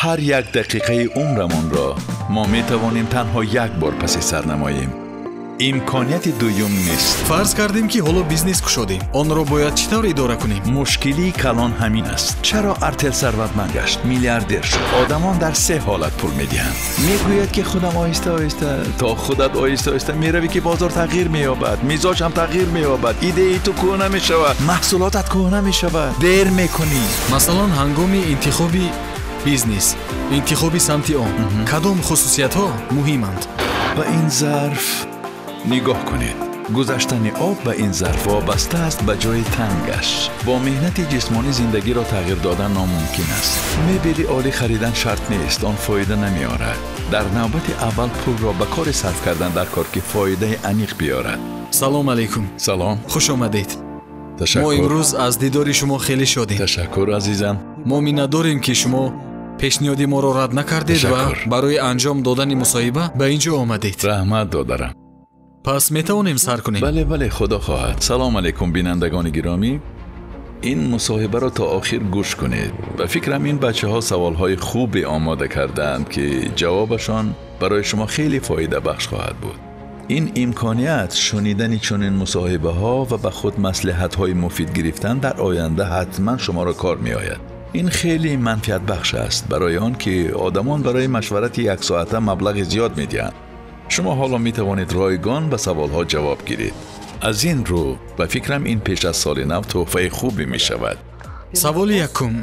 Ҳар як дақиқаи умрамонро мо метавонем танҳо як бор паси сар намоем. Имконияти дуюм нест. Фарз кардем, ки ҳоло бизнес кушодем. Онро бояд чӣ тавр идора кунем? Мушкилии калон ҳамин аст. Чаро Артел сарватманд гашт, миллиардер шуд? Одамон дар се ҳолат пул медиҳанд. Мегӯяд, ки худам оҳиста оҳиста, то худат оҳиста оҳиста меравӣ, ки бозор тағйир меёбад, мизоҷ ҳам тағйир меёбад, идеяи ту кӯҳна мешавад, маҳсулотат кӯҳна мешавад, дер мекунӣ. Масалан, ҳангоми интихоби бизнес, интихоби самти он кадом хусусиятҳо муҳиманд? Ба ин зарф нигоҳ кунед. Гузаштани об ба ин зарф вобаста аст ба ҷои тангаш. Бо меҳнати ҷисмонӣ зиндагиро тағйир додан номумкин аст. Мебели олӣ харидан шарт нест, он фоида намеорад. Дар навбати аввал пулро ба коре сарф кардан дар кор, ки фоидаи аниқ биёрад. Салом алейкум. Салом. Хуш омадед. Ташаккур. Мо имрӯз аз дидори шумо хеле шодем. Ташаккур, азизам. Мо миннатдорем, ки шумо пешниҳоди моро рад накардед ва барои анҷом додани мусоҳиба ба ин ҷо омадед. Раҳмат, додарам. Пас метавонем сар кунем? Бале, бале, худо хоҳад. Салом алейкум, бинандагони гиромӣ. Ин мусоҳибаро то охир гӯш кунед. Ба фикрам, ин бачаҳо саволҳои хубе омода кардаанд, ки ҷавобашон барои шумо хеле фоидабахш хоҳад буд. Ин имконият шунидани чунин мусоҳибаҳо ва ба худ маслиҳатҳои муфид гирифтан дар оянда ҳатман шуморо кор меояд. Ин хеле манфиатбахш аст, барои он ки одамон барои машварати яксоата маблағи зиёд медиҳанд. Шумо ҳоло метавонед ройгон ба саволҳо ҷавоб гиред. Аз ин рӯ, ба фикрам, ин пеш аз соли нав тӯҳфаи хубе мешавад. Саволи якум.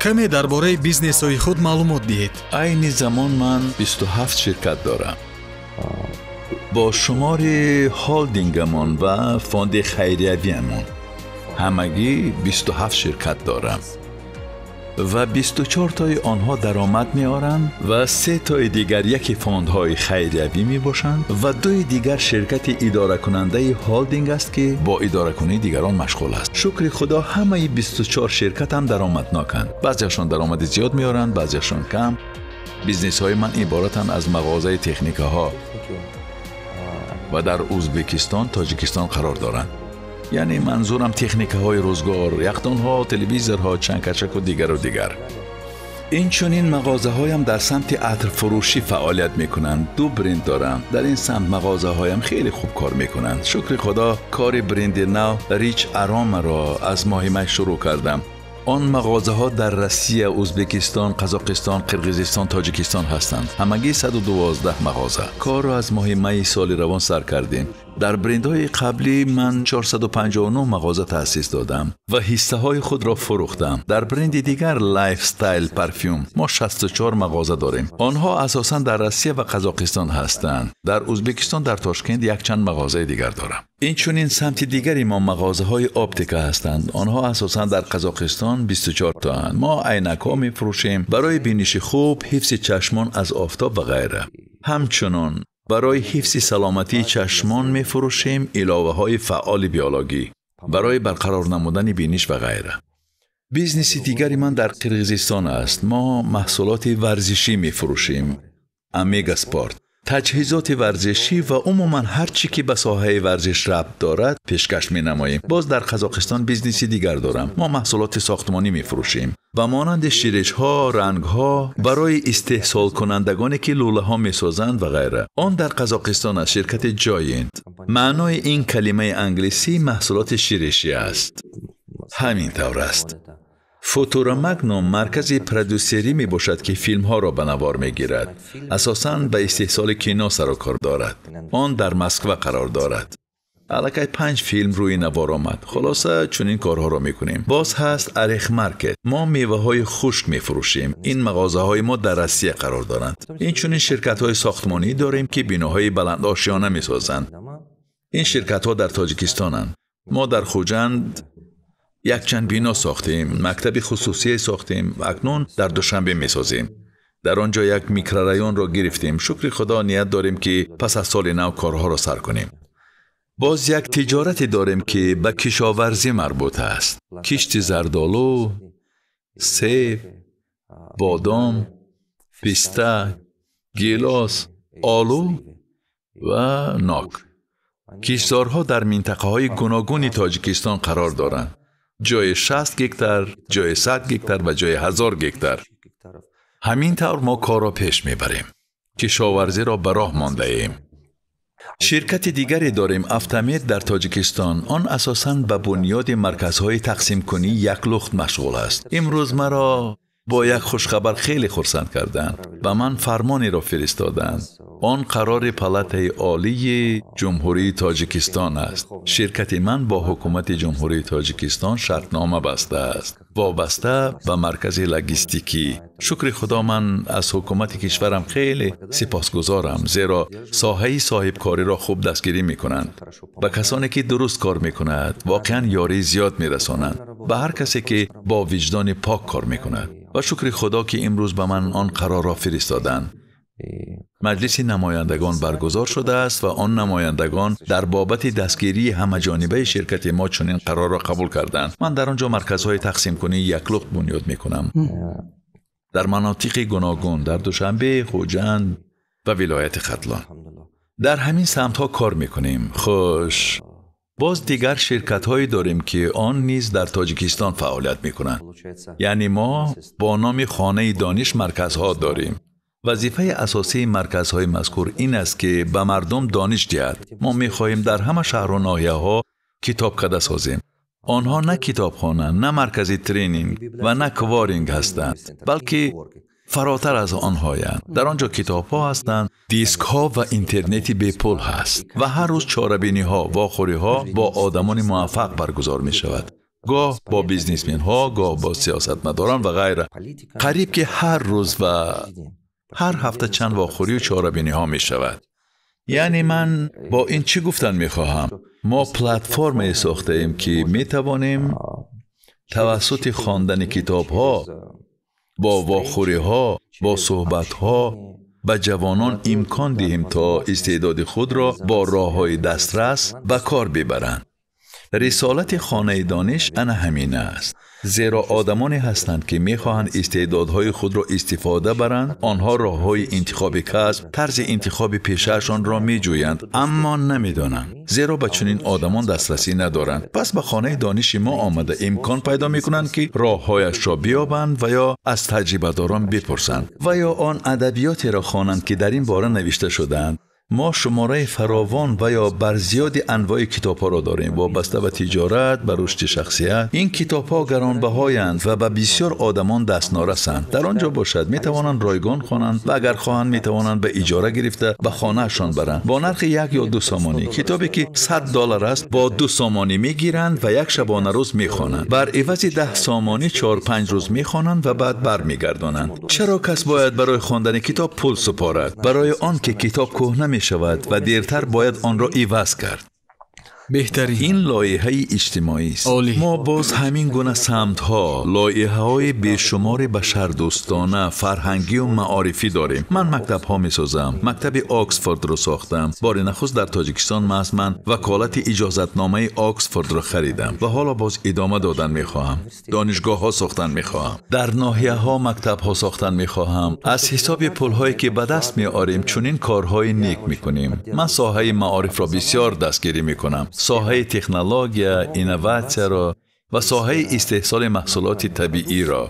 Каме дар бораи бизнесҳои худ маълумот диҳед. Айни замон ман 27 ширкат дорам. Бо шумори холдингамон ва фонди хайриявиамон ҳамагӣ 27 ширкат дорам ва 24 тои онҳо даромад меоранд ва се тои дигар яке фондҳои хайриявӣ мебошанд ва дуи дигар ширкати идоракунандаи холдинг аст, ки бо идоракунии дигарон машғул аст. Шукри Худо, ҳамаи 24 ширкатам даромадноканд. Баъзеашон даромади зиёд меоранд, баъзеашон кам. Бизнесҳои ман иборатанд аз мағозаи техникаҳо ва дар Ӯзбекистон, Тоҷикистон қарор доранд. Яъне манзурам техникаҳои рӯзгор, яхдонҳо, телевизорҳо, чангкачаку дигару дигар. Инчунин мағозаҳоям дар самти атрфурӯшӣ фаъолият мекунанд. Ду бренд дорам. Дар ин самт мағозаҳоям хеле хуб кор мекунанд. Шукри Худо, кори бренди нав Rich Aroma-ро аз моҳи май шурӯъ кардам. Он мағозаҳо дар Россия, Ӯзбекистон, Қазоқистон, Қирғизистон, Тоҷикистон ҳастанд. Ҳамагӣ 112 мағоза. Корро аз моҳи майи соли равон сар кардем. Дар брендҳои қаблӣ ман 459 мағоза таъсис додам ва ҳиссаҳои худро фурӯхтам. Дар бренди дигар Lifestyle Perfume мо 64 мағоза дорем. Онҳо асосан дар Россия ва Қазоқистон ҳастанд. Дар Ӯзбекистон, дар Тошкент якчанд мағозаи дигар дорам. Инчунин самти дигари мо мағозаҳои оптика ҳастанд. Онҳо асосан дар Қазоқистон 24 тоанд. Мо айнакҳо мефурӯшем барои биниши хуб, ҳифзи чашмон аз офтоб ва ғайра. Ҳамчунон барои ҳифзи саломатии чашмон мефурӯшем иловаҳои фаъоли биологӣ барои барқарор намудани биниш ва ғайра. Бизнеси дигари ман дар Қирғизистон аст. Мо маҳсулоти варзишӣ мефурӯшем, Омега Спорт, таҷҳизоти варзишӣ ва умуман ҳар чӣ ки ба соҳаи варзиш рабт дорад, пешкаш менамоем. Боз дар Қазоқистон бизнеси дигар дорам. Мо маҳсулоти сохтмонӣ мефурӯшем ба монанди ширишҳо, рангҳо барои истеҳсолкунандагоне, ки лӯлаҳо месозанд ва ғайра. Он дар Қазоқистон аст, ширкати Giant. Маънои ин калимаи англисӣ маҳсулоти ширишӣ аст. Ҳамин тавр аст. Футура Магнум маркази продюсерӣ мебошад, ки филмҳоро ба навор мегирад. Асосан ба истеҳсоли кино сару кор дорад. Он дар Москва қарор дорад. Аллакай панҷ филм рӯи навор омад. Хулоса, чунин корҳоро мекунем. Боз ҳаст Орех Маркет. Мо меваҳои хушк мефурӯшем. Ин мағозаҳои мо дар Россия қарор доранд. Инчунин ширкатҳои сохтмонӣ дорем, ки биноҳои баландошёна месозанд. Ин ширкатҳо дар Тоҷикистонанд. Мо дар Хуҷанд якчанд бино сохтем, мактаби хусусие сохтем, акнун дар Душанбе месозем. Дар он ҷо як микрорайонро гирифтем. Шукри Худо, ният дорем, ки пас аз соли нав корҳоро сар кунем. Боз як тиҷорате дорем, ки ба кишоварзӣ марбут аст. Кишти зардолу, себ, бодом, писта, гилос, олу ва нок. Киштзорҳо дар минтақаҳои гуногуни Тоҷикистон қарор доранд. Ҷои 60 гектар, ҷои 100 гектар ва ҷои 1000 гектар. Ҳамин тавр мо корро пеш мебарем. Кишоварзиро ба роҳ мондаем. Ширкати дигаре дорем, Автомед дар Тоҷикистон. Он асосан ба бунёди марказҳои тақсимкунӣ яклухт машғул аст. Имрӯз маро бо як хушхабар хеле хурсанд карданд. Ба ман фармонеро фиристоданд. Он қарори Палатаи Олии Ҷумҳурии Тоҷикистон аст. Ширкати ман бо ҳукумати Ҷумҳурии Тоҷикистон шартнома бастааст, вобаста ба маркази логистикӣ. Шукри Худо, ман аз ҳукумати кишварам хеле сипосгузорам, зеро соҳаи соҳибкориро хуб дастгирӣ мекунанд. Ба касоне ки дуруст кор мекунад, воқеан ёрии зиёд мерасонанд. Ба ҳар касе ки бо виҷдони пок кор мекунад. Ва шукри Худо ки имрӯз ба ман он қарорро фиристоданд. Маҷлиси намояндагон баргузор шудааст ва он намояндагон дар бобати дастгирии ҳамаҷонибаи ширкати мо чунин қарорро қабул карданд. Ман дар он ҷо марказҳои тақсимкунии яклухт бунёд мекунам дар манотиқи гуногун, дар Душанбе, Хуҷанд ва вилояти Хатлон. Дар ҳамин самтҳо кор мекунем. Хуш, боз дигар ширкатҳое дорем ки он низ дар Тоҷикистон фаъолият мекунанд. Яъне мо бо номи Хонаи дониш марказҳо дорем. Вазифаи асосии марказҳои мазкур ин аст ки ба мардум дониш диҳад. Мо мехоҳем дар ҳама шаҳру ноҳияҳо китобкада созем. Онҳо на китобхона, на маркази тренинг ва на коворинг ҳастанд, балки фаротар аз онҳоянд. Дар он ҷо китобҳо ҳастанд, дискҳо ва интернети бепул ҳаст ва ҳар рӯз чорабиниҳо, вохӯриҳо бо одамони муваффақ баргузор мешавад. Гоҳ бо бизнесменҳо, гоҳ бо сиёсатмадорон ва ғайра. Қариб ки ҳар рӯз ва ҳар ҳафта чанд вохӯрию чорабиниҳо мешавад. Яъне ман бо ин чӣ гуфтан мехоҳам? Мо платформае сохтаем ки метавонем тавассути хондани китобҳо, бо вохӯриҳо, бо суҳбатҳо ба ҷавонон имкон диҳем то истеъдоди худро бо роҳҳои дастрас ба кор бибаранд. Рисолати Хонаи дониш ана ҳамин аст. Зеро одамоне ҳастанд ки мехоҳанд истеъдодҳои худро истифода баранд. Онҳо роҳҳои интихоби касб, тарзи интихоби пешаашонро меҷӯянд, аммо намедонанд, зеро ба чунин одамон дастрасӣ надоранд. Пас ба Хонаи дониши мо омада имкон пайдо мекунанд ки роҳҳояшро биёбанд ва ё аз таҷрибадорон бипурсанд ва ё он адабиётеро хонанд ки дар ин бора навишта шудаанд. Мо шумораи фаровон ва ё бар зиёди анвои китобҳоро дорем, вобаста ба тиҷорат, ба рушди шахсият. Ин китобҳо гаронбаҳоянд ва ба бисёр одамон дастнорасанд. Дар он ҷо бошад метавонанд ройгон хонанд ва агар хоҳанд метавонанд ба иҷора гирифта ба хонаашон баранд бо нархи 1 ё 2 сомонӣ. Китобе ки $100 аст бо 2 сомонӣ мегиранд ва як шабонарӯз мехонанд. Бар ивази 10 сомонӣ 4-5 рӯз мехонанд ва баъд бармегардонанд. Чаро кас бояд барои хондани китоб пул супорад? Барои он ки китоб кӯҳна мешавад ва дертар бояд онро иваз кард. Беҳтарин. Ин лоиҳаи иҷтимоӣ аст. Олӣ. Мо боз ҳамин гуна самтҳо, лоиҳаҳои бешумори башардӯстона, фарҳангию маорифӣ дорем. Ман мактабҳо месозам. Мактаби Оксфордро сохтам. Бори нахуст дар Тоҷикистон маҳз ман ваколати иҷозатномаи Оксфордро харидам ва ҳоло боз идома додан мехоҳам. Донишгоҳҳо сохтан мехоҳам. Дар ноҳияҳо мактабҳо сохтан мехоҳам. Аз ҳисоби пулҳое ки ба даст меорем чунин корҳои нек мекунем. Ман соҳаи маорифро бисёр дастгирӣ мекунам. Соҳаи технология, инноватсияро ва соҳаи истеҳсоли маҳсулоти табииро.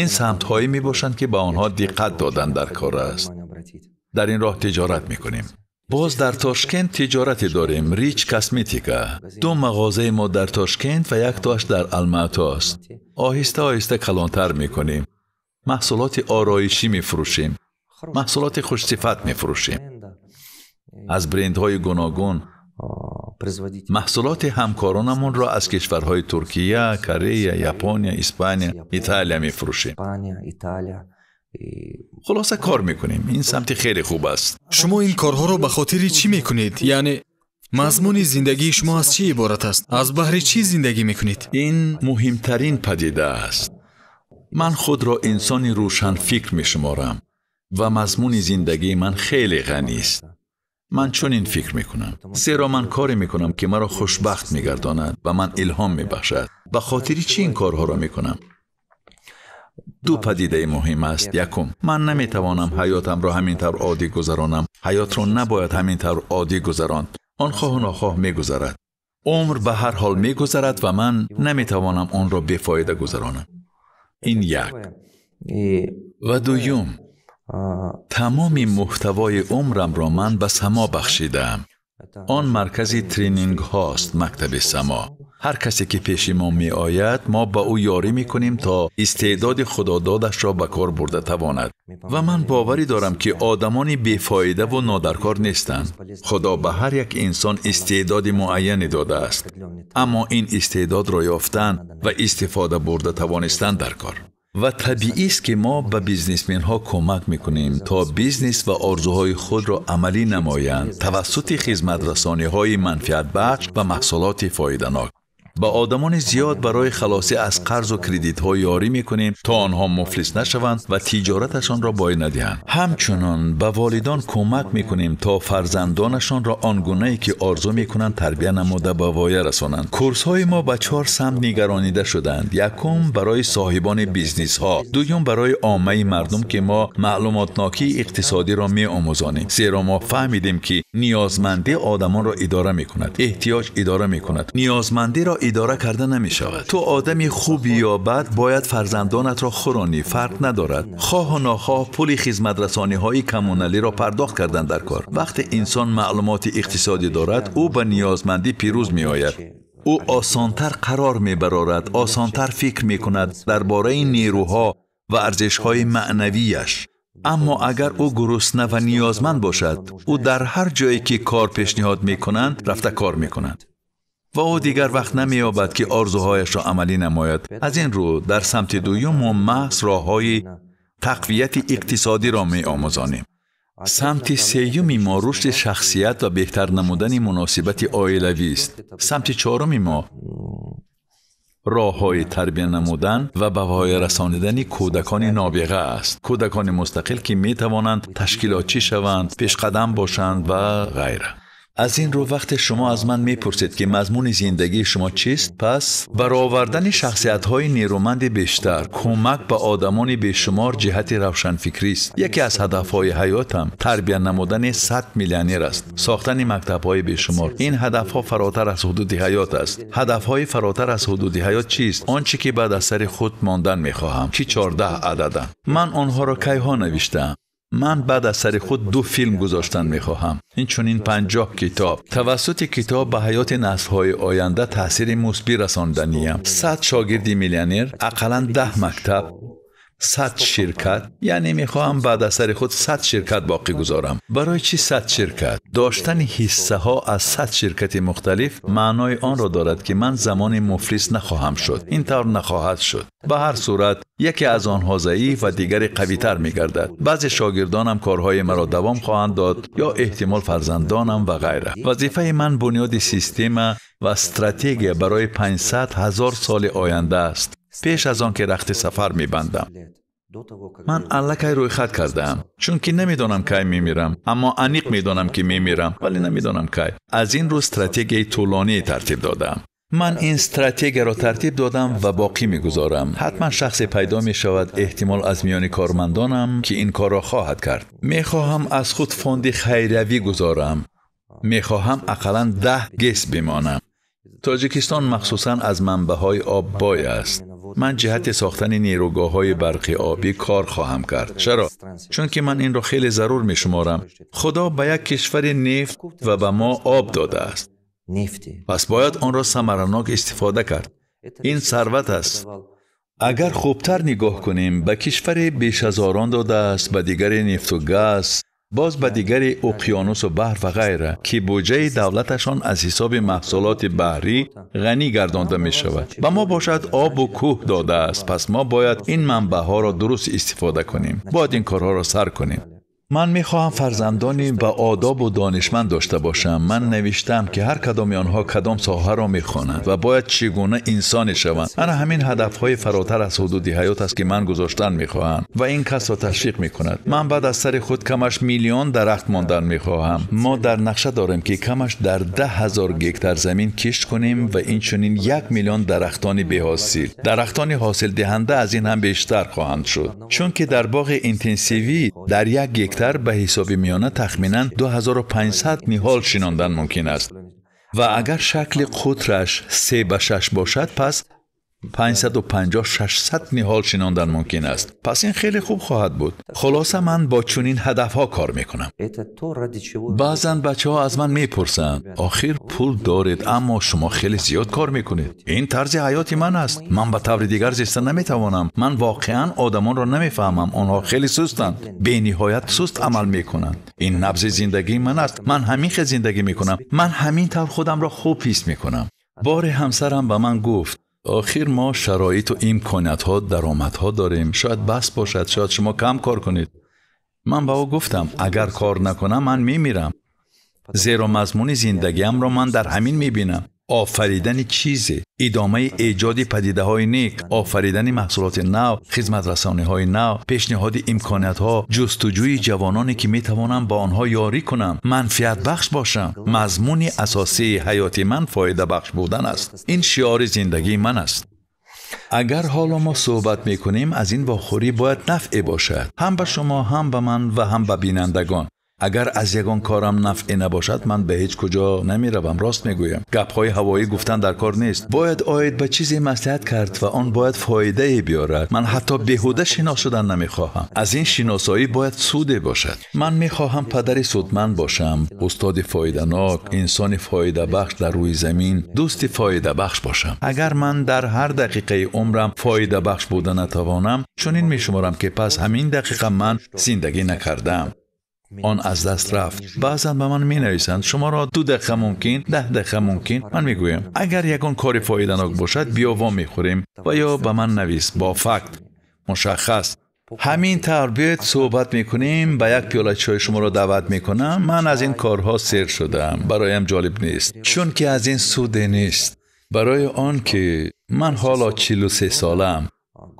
Ин самтҳое мебошанд ки ба онҳо диққат додан дар кор аст. Дар ин роҳ тиҷорат мекунем. Боз дар Тошкент тиҷорате дорем, Рич Косметика. 2 мағозаи мо дар Тошкент ва яктоаш дар Алмато аст. Оҳиста оҳиста калонтар мекунем. Маҳсулоти ороишӣ мефурӯшем. Маҳсулоти хушсифат мефурӯшем. Аз брендҳои гуногун маҳсулоти ҳамкоронамонро аз кишварҳои Туркия, Корея, Япония, Испания, Италия мефурӯшем. Хулоса кор мекунем. Ин самти хеле хуб аст. Шумо ин корҳоро ба хотири чӣ мекунед? Яъне мазмуни зиндагии шумо аз чӣ иборат аст? Аз баҳри чӣ зиндагӣ мекунед? Ин муҳимтарин падида аст. Ман худро инсони рӯшанфикр мешуморам ва мазмуни зиндагии ман хеле ғанист. Ман чунин фикр мекунам, зеро ман коре мекунам ки маро хушбахт мегардонад ва ман илҳом мебахшад. Ба хотири чӣ ин корҳоро мекунам? 2 падидаи муҳим аст. Якум, ман наметавонам ҳаётамро ҳамин тавр оддӣ гузаронам. Ҳаётро набояд ҳамин тавр оддӣ гузаронд. Он хоҳу нохоҳ мегузарад. Умр ба ҳар ҳол мегузарад ва ман наметавонам онро бефоида гузаронам. Ин як. Ва дуюм, тамоми муҳтавои умрамро ман ба Само бахшидаам. Он маркази тренингҳост, мактаби Само. Ҳар касе ки пеши мо меояд, мо ба ӯ ёрӣ мекунем то истеъдоди худододашро ба кор бурда тавонад. Ва ман боварӣ дорам, ки одамони бефоидаву нодаркор нестанд. Худо ба ҳар як инсон истеъдоди муайяне додааст, аммо ин истеъдодро ёфтан ва истифода бурда тавонистан дар кор. Ва табиист, ки мо ба бизнесменҳо кӯмак мекунем, то бизнес ва орзуҳои худро амалӣ намоянд тавассути хизматрасониҳои манфиатбахш ва маҳсулоти фоиданок. Ба одамони зиёд барои халосӣ аз қарзу кредитҳо ёрӣ мекунем, то онҳо муфлис нашаванд ва тиҷораташонро бой надиҳанд. Ҳамчунон ба волидон кӯмак мекунем, то фарзандонашонро он гунае ки орзу мекунанд тарбия намуда ба воя расонанд. Курсҳои мо ба 4 самт нигаронида шуданд. Якум барои соҳибони бизнесҳо, дуюм барои оммаи мардум, ки мо маълумотнокии иқтисодиро меомӯзонем, зеро мо фаҳмидем, ки ниёзмандӣ одамонро идора мекунад, эҳтиёҷ идора мекунад, ниёзмандиро идора карда намешавад. Ту одами хуби ё бад бояд фарзандонатро хӯронӣ, фарқ надорад. Хоҳу нохоҳ пули хизматрасониҳои коммуналиро пардохт кардан дар кор. Вақте инсон маълумоти иқтисодӣ дорад, ӯ ба ниёзмандӣ пирӯз меояд. Ӯ осонтар қарор мебарорад, осонтар фикр мекунад дар бораи нерӯҳо ва арзишҳои маънавияш. Аммо агар ӯ гурусна ва ниёзманд бошад, ӯ дар ҳар ҷое ки кор пешниҳод мекунанд, рафта кор мекунад ва ӯ дигар вақт намеёбад, ки орзуҳояшро амалӣ намояд. Аз ин рӯ дар самти дуюм мо маҳз роҳҳои тақвияти иқтисодиро меомӯзонем. Самти сеюми мо рушди шахсият ва беҳтар намудани муносибати оилавист. Самти чоруми мо роҳҳои тарбия намудан ва ба воя расонидани кӯдакони нобиға аст. Кӯдакони мустақил, ки метавонанд ташкилотчӣ шаванд, пешқадам бошанд ва ғайра. Аз ин рӯ вақте шумо аз ман мепурсед, ки мазмуни зиндагии шумо чист, пас баровардани шахсиятҳои нерӯманди бештар, кӯмак ба одамони бешумор ҷиҳати равшанфикрист. Яке аз ҳадафҳои ҳаётам тарбия намудани 100 миллионер аст, сохтани мактабҳои бешумор. Ин ҳадафҳо фаротар аз ҳудуди ҳаёт аст. Ҳадафҳои фаротар аз ҳудуди ҳаёт чист? Он чӣ ки баъд аз сари худ мондан мехоҳам, ки 14 ададанд. Ман онҳоро кайҳо навиштаам. Ман баъд аз сари худ 2 филм гузоштан мехоҳам, инчунин 50 китоб. Тавассути китоб ба ҳаёти наслҳои оянда таъсири мусбӣ расонданиям. 100 шогирди миллионер, ақаллан 10 мактаб, 100 ширкат. Яъне мехоҳам баъд аз сари худ 100 ширкат боқӣ гузорам. Барои чӣ 100 ширкат? Доштани ҳиссаҳо аз 100 ширкати мухталиф маънои онро дорад, ки ман замони муфлис нахоҳам шуд. Ин тавр нахоҳад шуд. Ба ҳар сурат яке аз онҳо заиф ва дигаре қавитар мегардад. Баъзе шогирдонам корҳои маро давом хоҳанд дод ё эҳтимол фарзандонам ва ғайра. Вазифаи ман бунёди система ва стратегия барои 500 000 соли оянда аст. Пеш аз он ки рахти сафар мебандам. Ман аллакай рӯйхат кардаам, чунки намедонам кай мемирам, аммо аниқ медонам, ки мемирам, вале намедонам кай. Аз ин рӯ стратегияи тӯлонӣ тартиб додаам. Ман ин стратегияро тартиб додам ва боқӣ мегузорам. Ҳатман шахсе пайдо мешавад, эҳтимол аз миёни кормандонам, ки ин корро хоҳад кард. Мехоҳам аз худ фонди хайриявӣ гузорам. Мехоҳам ақаллан 10 ГЭС бимонам. Тоҷикистон махсусан аз манбаъҳои об бой аст. Ман ҷиҳати сохтани нерӯгоҳҳои барқи обӣ кор хоҳам кард. Чаро? Чунки ман инро хеле зарур мешуморам. Худо ба як кишвари нефт ва ба мо об додааст. Пас бояд онро самаранок истифода кард. Ин сарват аст. Агар хубтар нигоҳ кунем, ба кишваре бешазорон додааст, ба дигаре нефту газ, боз ба дигари уқёнусу баҳр ва ғайра, ки буҷаи давлаташон аз ҳисоби маҳсулоти баҳрӣ ғанӣ гардонда мешавад. Ба мо бошад обу кӯҳ додааст, пас мо бояд ин манбаъҳоро дуруст истифода кунем. Бояд ин корҳоро сар кунем. Ман мехоҳам фарзандони ба одобу донишманд дошта бошам. Ман навиштам, ки ҳар кадоми онҳо кадом соҳаро мехонанд ва бояд чӣ гуна инсоне шаванд. Ана ҳамин ҳадафҳои фаротар аз ҳудуди ҳаёт аст, ки ман гузоштан мехоҳам ва ин касро ташвиқ мекунад. Ман баъд аз сари худ камаш 1 миллион дарахт мондан мехоҳам. Мо дар нақша дорем, ки камаш дар 10 000 гектар замин кишт кунем ва инчунин 1 миллион дарахтони беҳосил. Дарахтони ҳосилдиҳанда аз ин ҳам бештар хоҳанд шуд, чунки дар боғи интенсивӣ дар 1 гектар ба ҳисоби миёна тахминан 2500 ниҳол шинондан мумкин аст. Ва агар шакли қутраш 3 ба 6 бошад, пас 550-600 ниҳол шинондан мумкин аст. Пас ин хеле хуб хоҳад буд. Хулоса ман бо чунин ҳадафҳо кор мекунам. Баъзан бачаҳо аз ман мепурсанд: охир пул доред, аммо шумо хеле зиёд кор мекунед. Ин тарзи ҳаёти ман аст. Ман ба таври дигар зиста наметавонам. Ман воқеан одамонро намефаҳмам. Онҳо хеле сустанд, бениҳоят суст амал мекунанд. Ин набзи зиндагии ман аст. Ман ҳамин хел зиндагӣ мекунам. Ман ҳамин тавр худамро хуб ҳис мекунам. Боре ҳамсарам ба ман гуфт: охир мо шароиту имкониятҳо, даромадҳо дорем, шояд бас бошад, шояд шумо кам кор кунед. Ман ба ӯ гуфтам: агар кор накунам ман мемирам, зеро мазмуни зиндагиамро ман дар ҳамин мебинам. Офаридани чизе, идомаи эҷоди падидаҳои нек, офаридани маҳсулоти нав, хизматрасониҳои нав, пешниҳоди имкониятҳо, ҷустуҷӯи ҷавононе ки метавонам ба онҳо ёрӣ кунам, манфиатбахш бошам. Мазмуни асосии ҳаёти ман фоидабахш будан аст. Ин шиори зиндагии ман аст. Агар ҳоло мо суҳбат мекунем, аз ин вохӯрӣ бояд нафъе бошад, ҳам ба шумо, ҳам ба ман ва ҳам ба бинандагон. Агар аз ягон корам нафъе набошад, ман ба ҳеҷ куҷо намеравам. Рост мегӯям, гапҳои ҳавоӣ гуфтан дар кор нест. Бояд оид ба чизе маслиҳат кард ва он бояд фоидае биёрад. Ман ҳатто беҳуда шинос шудан намехоҳам. Аз ин шиносоӣ бояд суде бошад. Ман мехоҳам падари судманд бошам, устоди фоиданок, инсони фоидабахш дар рӯи замин, дӯсти фоидабахш бошам. Агар ман дар ҳар дақиқаи умрам фоидабахш буда натавонам, чунин мешуморам ки пас ҳамин дақиқа ман зиндагӣ накардаам. Он аз даст рафт. Баъзан ба ман менависанд: шуморо 2 дақиқа мумкин, 10 дақиқа мумкин. Ман мегӯям: агар ягон кори фоиданок бошад, биё вомехӯрем, ва ё ба ман навис бо факт мушаххас. Ҳамин тавр биёед суҳбат мекунем, ба як пиёла чой шуморо даъват мекунам. Ман аз ин корҳо сер шудам, бароям ҷолиб нест, чунки аз ин суде нест. Барои он ки ман ҳоло 43 солаам,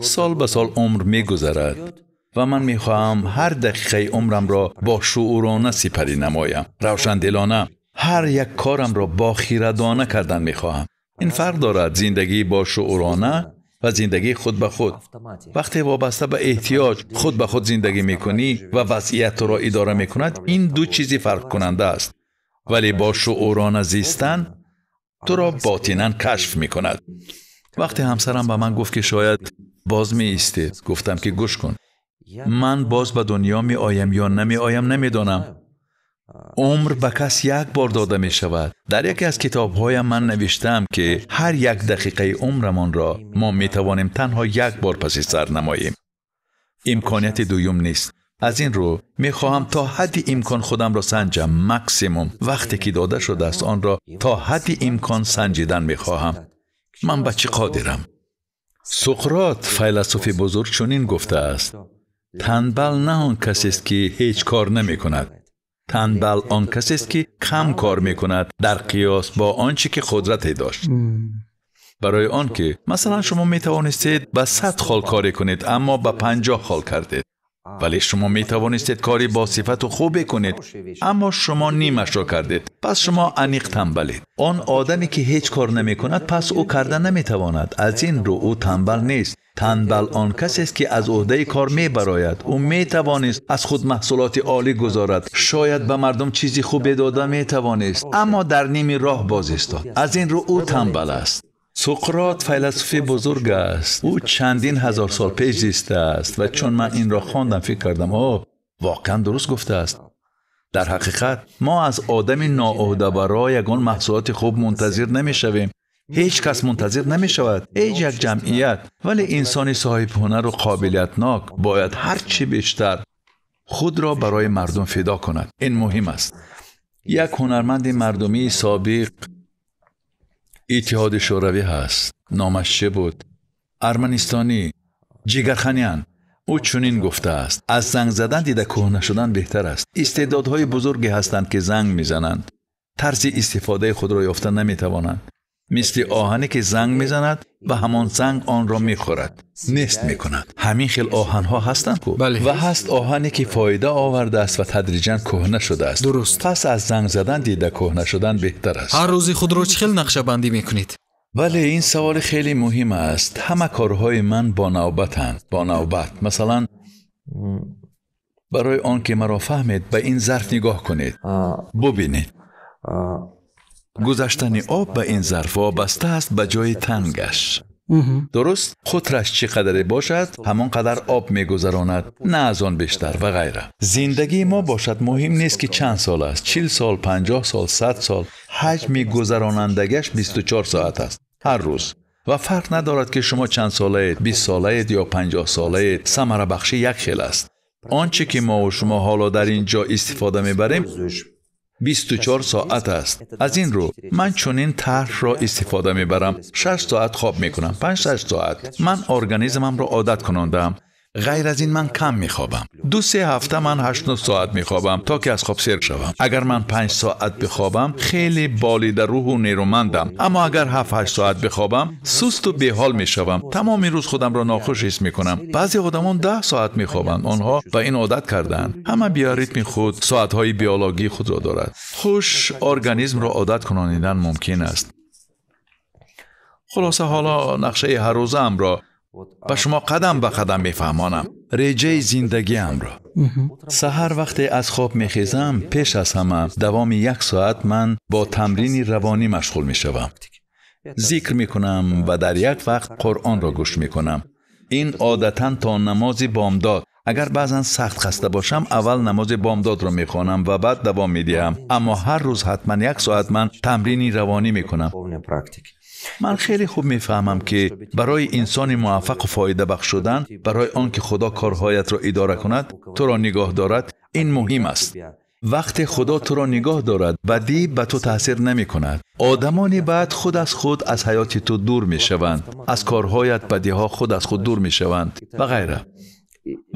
сол ба сол умр мегузарад ва ман мехоҳам ҳар дақиқаи умрамро бо шуурона сипарӣ намоям, равшандилона ҳар як корамро бо хирадона кардан мехоҳам. Ин фарқ дорад зиндагии бо шуурона ва зиндагии худ ба худ. Вақте вобаста ба эҳтиёҷ худ ба худ зиндагӣ мекунӣ ва вазъият туро идора мекунад, ин ду чизи фарқкунанда аст. Вале бо шуурона зистан туро ботинан кашф мекунад. Вақте ҳамсарам ба ман гуфт ки шояд боз меистед, гуфтам ки гӯш кун, ман боз ба дунё меоям ё намеоям намедонам. Умр ба кас як бор дода мешавад. Дар яке аз китобҳоям ман навиштаам ки ҳар як дақиқаи умрамонро мо метавонем танҳо як бор паси сар намоем. Имконияти дуюм нест. Аз ин рӯ мехоҳам то ҳадди имкон худамро санҷам. Максимум вақте ки дода шудааст онро то ҳадди имкон санҷидан мехоҳам. Ман ба чӣ қодирам? Суқрот, файласуфи бузург, чунин гуфтааст: танбал на он касест ки ҳеҷ кор намекунад. Танбал он касест ки кам кор мекунад дар қиёс бо он чӣ ки қудрате дошт. Барои он ки масалан шумо метавонистед ба 100 хол корӣ кунед, аммо ба 50 хол кардед. Вале шумо метавонистед кори бо сифату хубе кунед, аммо шумо нимашро кардед. Пас шумо аниқ танбалед. Он одаме ки ҳеҷ кор намекунад, пас ӯ карда наметавонад. Аз ин рӯ ӯ танбал нест. Танбал он касест ки аз ӯҳдаи кор мебарояд. Ӯ метавонист аз худ маҳсулоти олӣ гузорад, шояд ба мардум чизи хубе дода метавонист, аммо дар ними роҳ боз истод. Аз ин рӯ ӯ танбал аст. Суқрот файласуфи бузург аст. Ӯ чандин ҳазор сол пеш зистааст ва чун ман инро хондам фикр кардам: о, воқеан дуруст гуфтааст. Дар ҳақиқат мо аз одами ноӯҳдабаро ягон маҳсулоти хуб мунтазир намешавем. Ҳеҷ кас мунтазир намешавад, ҳеҷ як ҷамъият. Вале инсони соҳибҳунару қобилиятнок бояд ҳар чӣ бештар худро барои мардум фидо кунад. Ин муҳим аст. Як ҳунарманди мардумии собиқ Иттиҳоди Шӯравӣ ҳаст. Номаш чӣ буд? Арманистонӣ, Ҷигарханян. Ӯ чунин гуфтааст: аз занг задан дида кӯҳна шудан беҳтар аст. Истеъдодҳои бузурге ҳастанд ки занг мезананд, тарзи истифодаи худро ёфта наметавонанд. Мисли оҳане ки занг мезанад ва ҳамон занг онро мехӯрад, нест мекунад. Ҳамин хел оҳанҳо ҳастанд ку? Ва ҳаст оҳане ки фоида овардааст ва тадриҷан кӯҳна шудааст. Дуруст. Пас аз занг задан дида кӯҳна шудан беҳтар аст. Ҳар рӯзи худро чӣ хел нақшабандӣ мекунед? Бале, ин савол хеле муҳим аст. Ҳама корҳои ман бо навбатанд, бо навбат. Масалан, барои он ки маро фаҳмед, ба ин зарф нигоҳ кунед, бубинед. Гузаштани об ба ин зарф вобаста аст ба ҷои тангаш. Дуруст, қутраш чӣ қадаре бошад, ҳамон қадар об мегузаронад, на аз он бештар ва ғайра. Зиндагии мо бошад муҳим нест ки чанд сол аст, 40 сол, 50 сол, 100 сол, ҳаҷми гузаронандагиаш 24 соат аст ҳар рӯз. Ва фарқ надорад ки шумо чанд солаед, 20 солаед ё 50 солаед, самарабахшӣ як хел аст. Он чӣ ки мо ва шумо ҳоло дар ин ҷо истифода мебарем 24 соат аст. Аз ин рӯ ман чунин тарҳро истифода мебарам. 6 соат хоб мекунам, 5-6 соат. Ман организмамро одат кунондаам. Ғайр аз ин ман кам мехобам. 2-3 ҳафта ман 8-9 соат мехобам то ки аз хоб сер шавам. Агар ман 5 соат бихобам, хеле болида рӯҳу нерӯмандам. Аммо агар 7-8 соат бихобам, сусту беҳол мешавам. Тамоми рӯз худамро нохуш ҳис мекунам. Баъзе одамон 10 соат мехобанд. Онҳо ба ин одат кардаанд. Ҳама биоритми худ, соатҳои биологии худро дорад. Хуш организмро одат кунонидан мумкин аст. Хулоса, ҳоло нақшаи ҳаррӯзаамро ба шумо қадам ба қадам мефаҳмонам. Реҷаи зиндагиамро. Саҳар вақте аз хоб мехезам, пеш аз ҳама давоми 1 соат ман бо тамрини равонӣ машғул мешавам. Зикр мекунам ва дар як вақт Қуръонро гӯш мекунам. Ин одатан то намози бомдод. Агар баъзан сахт хаста бошам, аввал намози бомдодро мехонам ва баъд давом медиҳам. Аммо ҳар рӯз ҳатман 1 соат ман тамрини равонӣ мекунам. Ман хеле хуб мефаҳмам ки барои инсони муваффақу фоидабахш шудан, барои он ки Худо корҳоятро идора кунад, туро нигоҳ дорад, ин муҳим аст. Вақте Худо туро нигоҳ дорад, бадӣ ба ту таъсир намекунад. Одамони бад худ аз худ аз ҳаёти ту дур мешаванд, аз корҳоят бадиҳо худ аз худ дур мешаванд ва ғайра.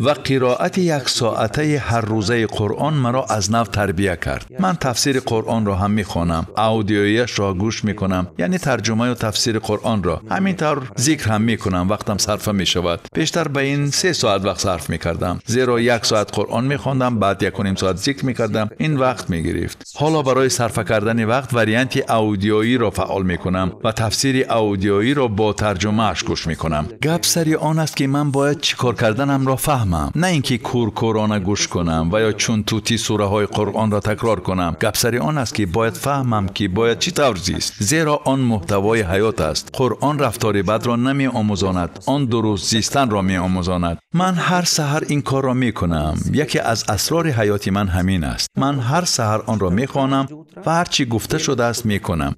Ва қироати 1 соатаи ҳаррӯзаи Қуръон маро аз нав тарбия кард. Ман тафсири Қуръонро ҳам мехонам, аудиояшро гӯш мекунам, яъне тарҷумаю тафсири Қуръонро. Ҳамин тавр зикр ҳам мекунам, вақтам сарфа мешавад. Бештар ба ин 3 соат вақт сарф мекардам, зеро 1 соат Қуръон мехондам, баъд 1.5 соат зикр мекардам. Ин вақт мегирифт. Ҳоло барои сарфа кардани вақт варианти аудиоиро фаъол мекунам ва тафсири аудиоиро бо тарҷумааш гӯш мекунам. Гап сари он аст ки ман бояд чӣ кор карданамро фаҳмам, на ин ки кӯркӯрона гӯш кунам ва ё чун тӯтӣ сураҳои Қуръонро такрор кунам. Гап сари он аст ки бояд фаҳмам ки бояд чӣ тавр зист, зеро он муҳтавои ҳаёт аст. Қуръон рафтори бадро намеомӯзонад, он дуруст зистанро меомӯзонад. Ман ҳар саҳар ин корро мекунам. Яке аз асрори ҳаёти ман ҳамин аст. Ман ҳар саҳар онро мехонам ва ҳар чӣ гуфта шудааст мекунам.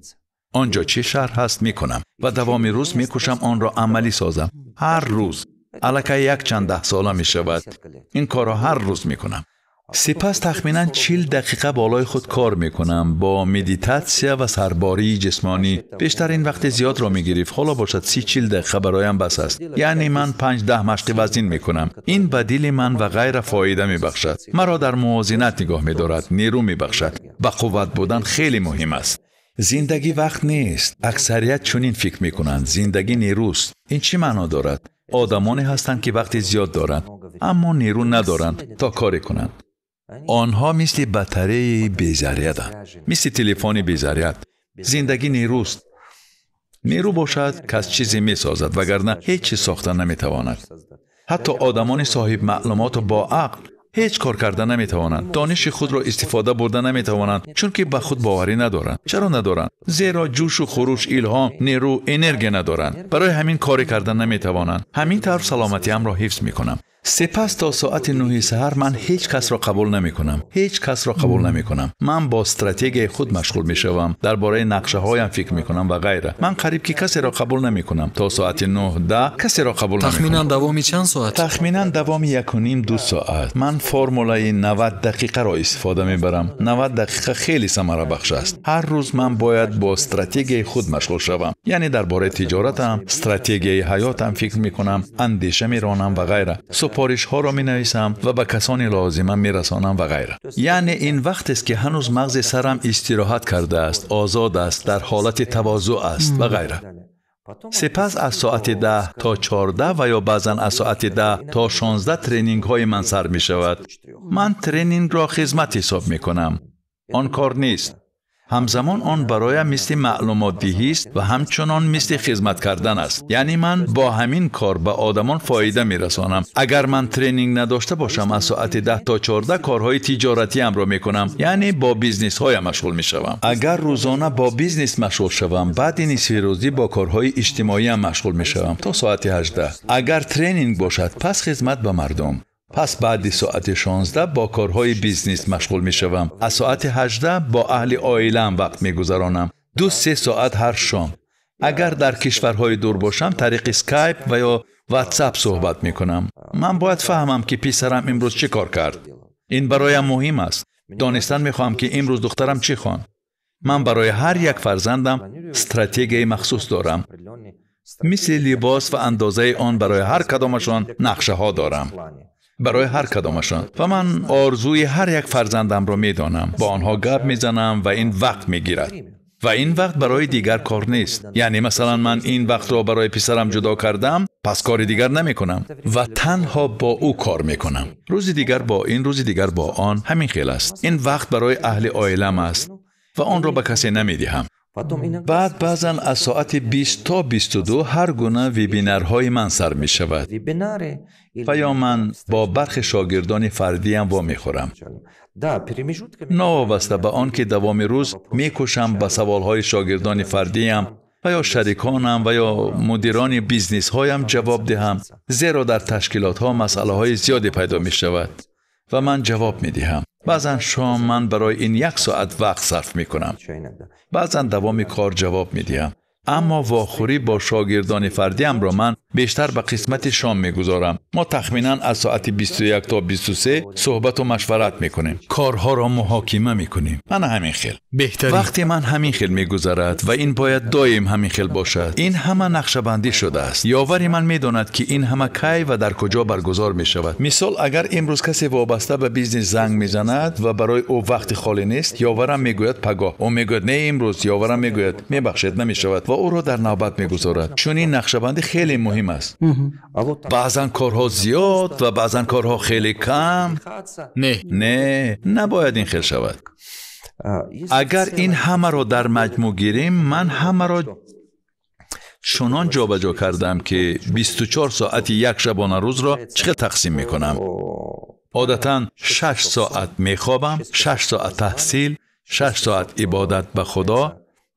Он ҷо чӣ шарҳ ҳаст мекунам ва давоми рӯз мекӯшам онро амалӣ созам. Ҳар рӯз аллакай якчанд 10 сола мешавад. Ин корро ҳар рӯз мекунам. Сипас тахминан 40 дақиқа болои худ кор мекунам бо медитатсия ва сарбории ҷисмонӣ. Бештар ин вақти зиёдро мегирифт, ҳоло бошад 30-40 дақиқа бароям бас аст. Яъне ман 5-10 машқи вазин мекунам. Ин ба дили ман ва ғайра фоида мебахшад. Маро дар мувозинат нигоҳ медорад, нерӯ мебахшад. Ба қувват будан хеле муҳим аст. Зиндагӣ вақт нест. Аксарият чунин фикр мекунанд: зиндагӣ нерӯст. Ин чӣ маъно дорад? Одамоне ҳастанд ки вақти зиёд доранд, аммо нерӯ надоранд то коре кунанд. Онҳо мисли батареяи безаряданд, мисли телефони безаряд. Зиндагӣ нерӯст. Нерӯ бошад, кас чизе месозад, вагарна ҳеҷ чиз сохта наметавонад. Ҳатто одамони соҳиб маълумоту бо ақл ҳеҷ кор карда наметавонанд, дониши худро истифода бурда наметавонанд, чунки ба худ боварӣ надоранд. Чаро надоранд? Зеро ҷӯшу хуруш, илҳом, нерӯ, энергия надоранд. Барои ҳамин коре карда наметавонанд. Ҳамин тавр саломатиамро ҳифз мекунам. Сипас то соати 9 саҳар ман ҳеҷ касро қабул намекунам. Ҳеҷ касро қабул намекунам. Ман бо стратегияи худ машғул мешавам, дар бораи нақшаҳоям фикр мекунам ва ғайра. Ман қариб ки касеро қабул намекунам. То соати 9-10 касеро қабул намекунам. Тахминан давоми чанд соат? Тахминан давоми 1.5-2 соат. Ман формулаи 90 дақиқаро истифода мебарам. 90 дақиқа хеле самарабахш аст. Ҳар рӯз ман бояд бо стратегияи худ машғул шавам. Яъне дар бораи тиҷоратам, стратегияи ҳаётам фикр мекунам, андеша меронам ва ғайра. Супоришҳоро менависам ва ба касони лозима мерасонам ва ғайра. Яъне ин вақтест ки ҳанӯз мағзи сарам истироҳат кардааст, озод аст, дар ҳолати тавозӯъ аст ва ғайра. Сипас аз соати 10 то 14 ва ё баъзан аз соати 10 то 16 тренингҳои ман сар мешавад. Ман тренингро хизмат ҳисоб мекунам. Он кор нест. Ҳамзамон он бароям мисли маълумотдиҳист ва ҳамчунон мисли хизмат кардан аст. Яъне ман бо ҳамин кор ба одамон фоида мерасонам. Агар ман тренинг надошта бошам, аз соати 10 то 14 корҳои тиҷоратиамро мекунам, яъне бо бизнесҳоям машғул мешавам. Агар рӯзона бо бизнес машғул шавам, баъди нисфирӯзӣ бо корҳои иҷтимоиам машғул мешавам то соати 18. Агар тренинг бошад, пас хизмат ба мардум. Пас баъди соати 16 бо корҳои бизнес машғул мешавам. Аз соати 18 бо аҳли оилаам вақт мегузаронам. 2-3 соат ҳар шом. Агар дар кишварҳои дур бошам, тариқи скайп ва ё ватсап суҳбат мекунам. Ман бояд фаҳмам, ки писарам имрӯз чӣ кор кард. Ин бароям муҳим аст. Донистан мехоҳам, ки имрӯз духтарам чӣ хонд. Ман барои ҳар як фарзандам стратегияи махсус дорам. Мисли либос ва андозаи он барои ҳар кадомашон нақшаҳо дорам. Барои ҳар кадомашон. Ва ман орзуи ҳар як фарзандамро медонам. Бо онҳо гап мезанам ва ин вақт мегирад. Ва ин вақт барои дигар кор нест. Яъне масалан ман ин вақтро барои писарам ҷудо кардам, пас кори дигар намекунам ва танҳо бо ӯ кор мекунам. Рӯзи дигар бо ин, рӯзи дигар бо он. Ҳамин хел аст. Ин вақт барои аҳли оилам аст ва онро ба касе намедиҳам. Баъд баъзан аз соати 20 то 22 ҳар гуна вебинарҳои ман сар мешавад ва ё ман бо бархе шогирдони фардиам вомехӯрам. Новобаста ба он ки давоми рӯз мекӯшам ба саволҳои шогирдони фардиам ва ё шариконам ва ё мудирони бизнесҳоям ҷавоб диҳам, зеро дар ташкилотҳо масъалаҳои зиёде пайдо мешавад ва ман ҷавоб медиҳам. Баъзан шом ман барои ин 1 соат вақт сарф мекунам. Баъзан давоми кор ҷавоб медиҳам. Аммо вохӯрӣ бо шогирдони фардиамро ман бештар ба қисмати шом мегузорам. Мо тахминан аз соати 21 то 23 суҳбату машварат мекунем, корҳоро муҳокима мекунем. Мана ҳамин хел. Беҳтарин. Вақти ман ҳамин хел мегузарад ва ин бояд доим ҳамин хел бошад. Ин ҳама нақшабандӣ шудааст. Ёвари ман медонад, ки ин ҳама кай ва дар куҷо баргузор мешавад. Мисол, агар имрӯз касе вобаста ба бизнес занг мезанад ва барои ӯ вақти холӣ нест, ёварам мегӯяд пагоҳ. Ӯ мегӯяд не имрӯз, ёварам мегӯяд мебахшед, намешавад ва ӯро дар навбат мегузорад. Чунин нақшабандӣ хеле муҳим аст. Баъзан корҳо зиёд ва баъзан корҳо хеле кам. Не, не, набояд ин хел шавад. Агар ин ҳамаро дар маҷмӯъ гирем, ман ҳамаро чунон ҷобаҷо кардам, ки 24 соати як шабонарӯзро чӣ хел тақсим мекунам. Одатан 6 соат мехобам, 6 соат таҳсил, 6 соат ибодат ба Худо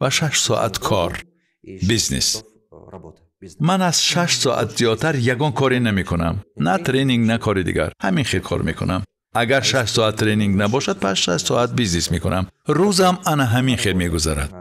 ва 6 соат кор, бизнес. Ман аз 6 соат зиёдтар ягон коре намекунам. На тренинг, на кори дигар. Ҳамин хел кор мекунам. Агар 6 соат тренинг набошад, пас 6 соат бизнес мекунам. Рӯзам ана ҳамин хел мегузарад.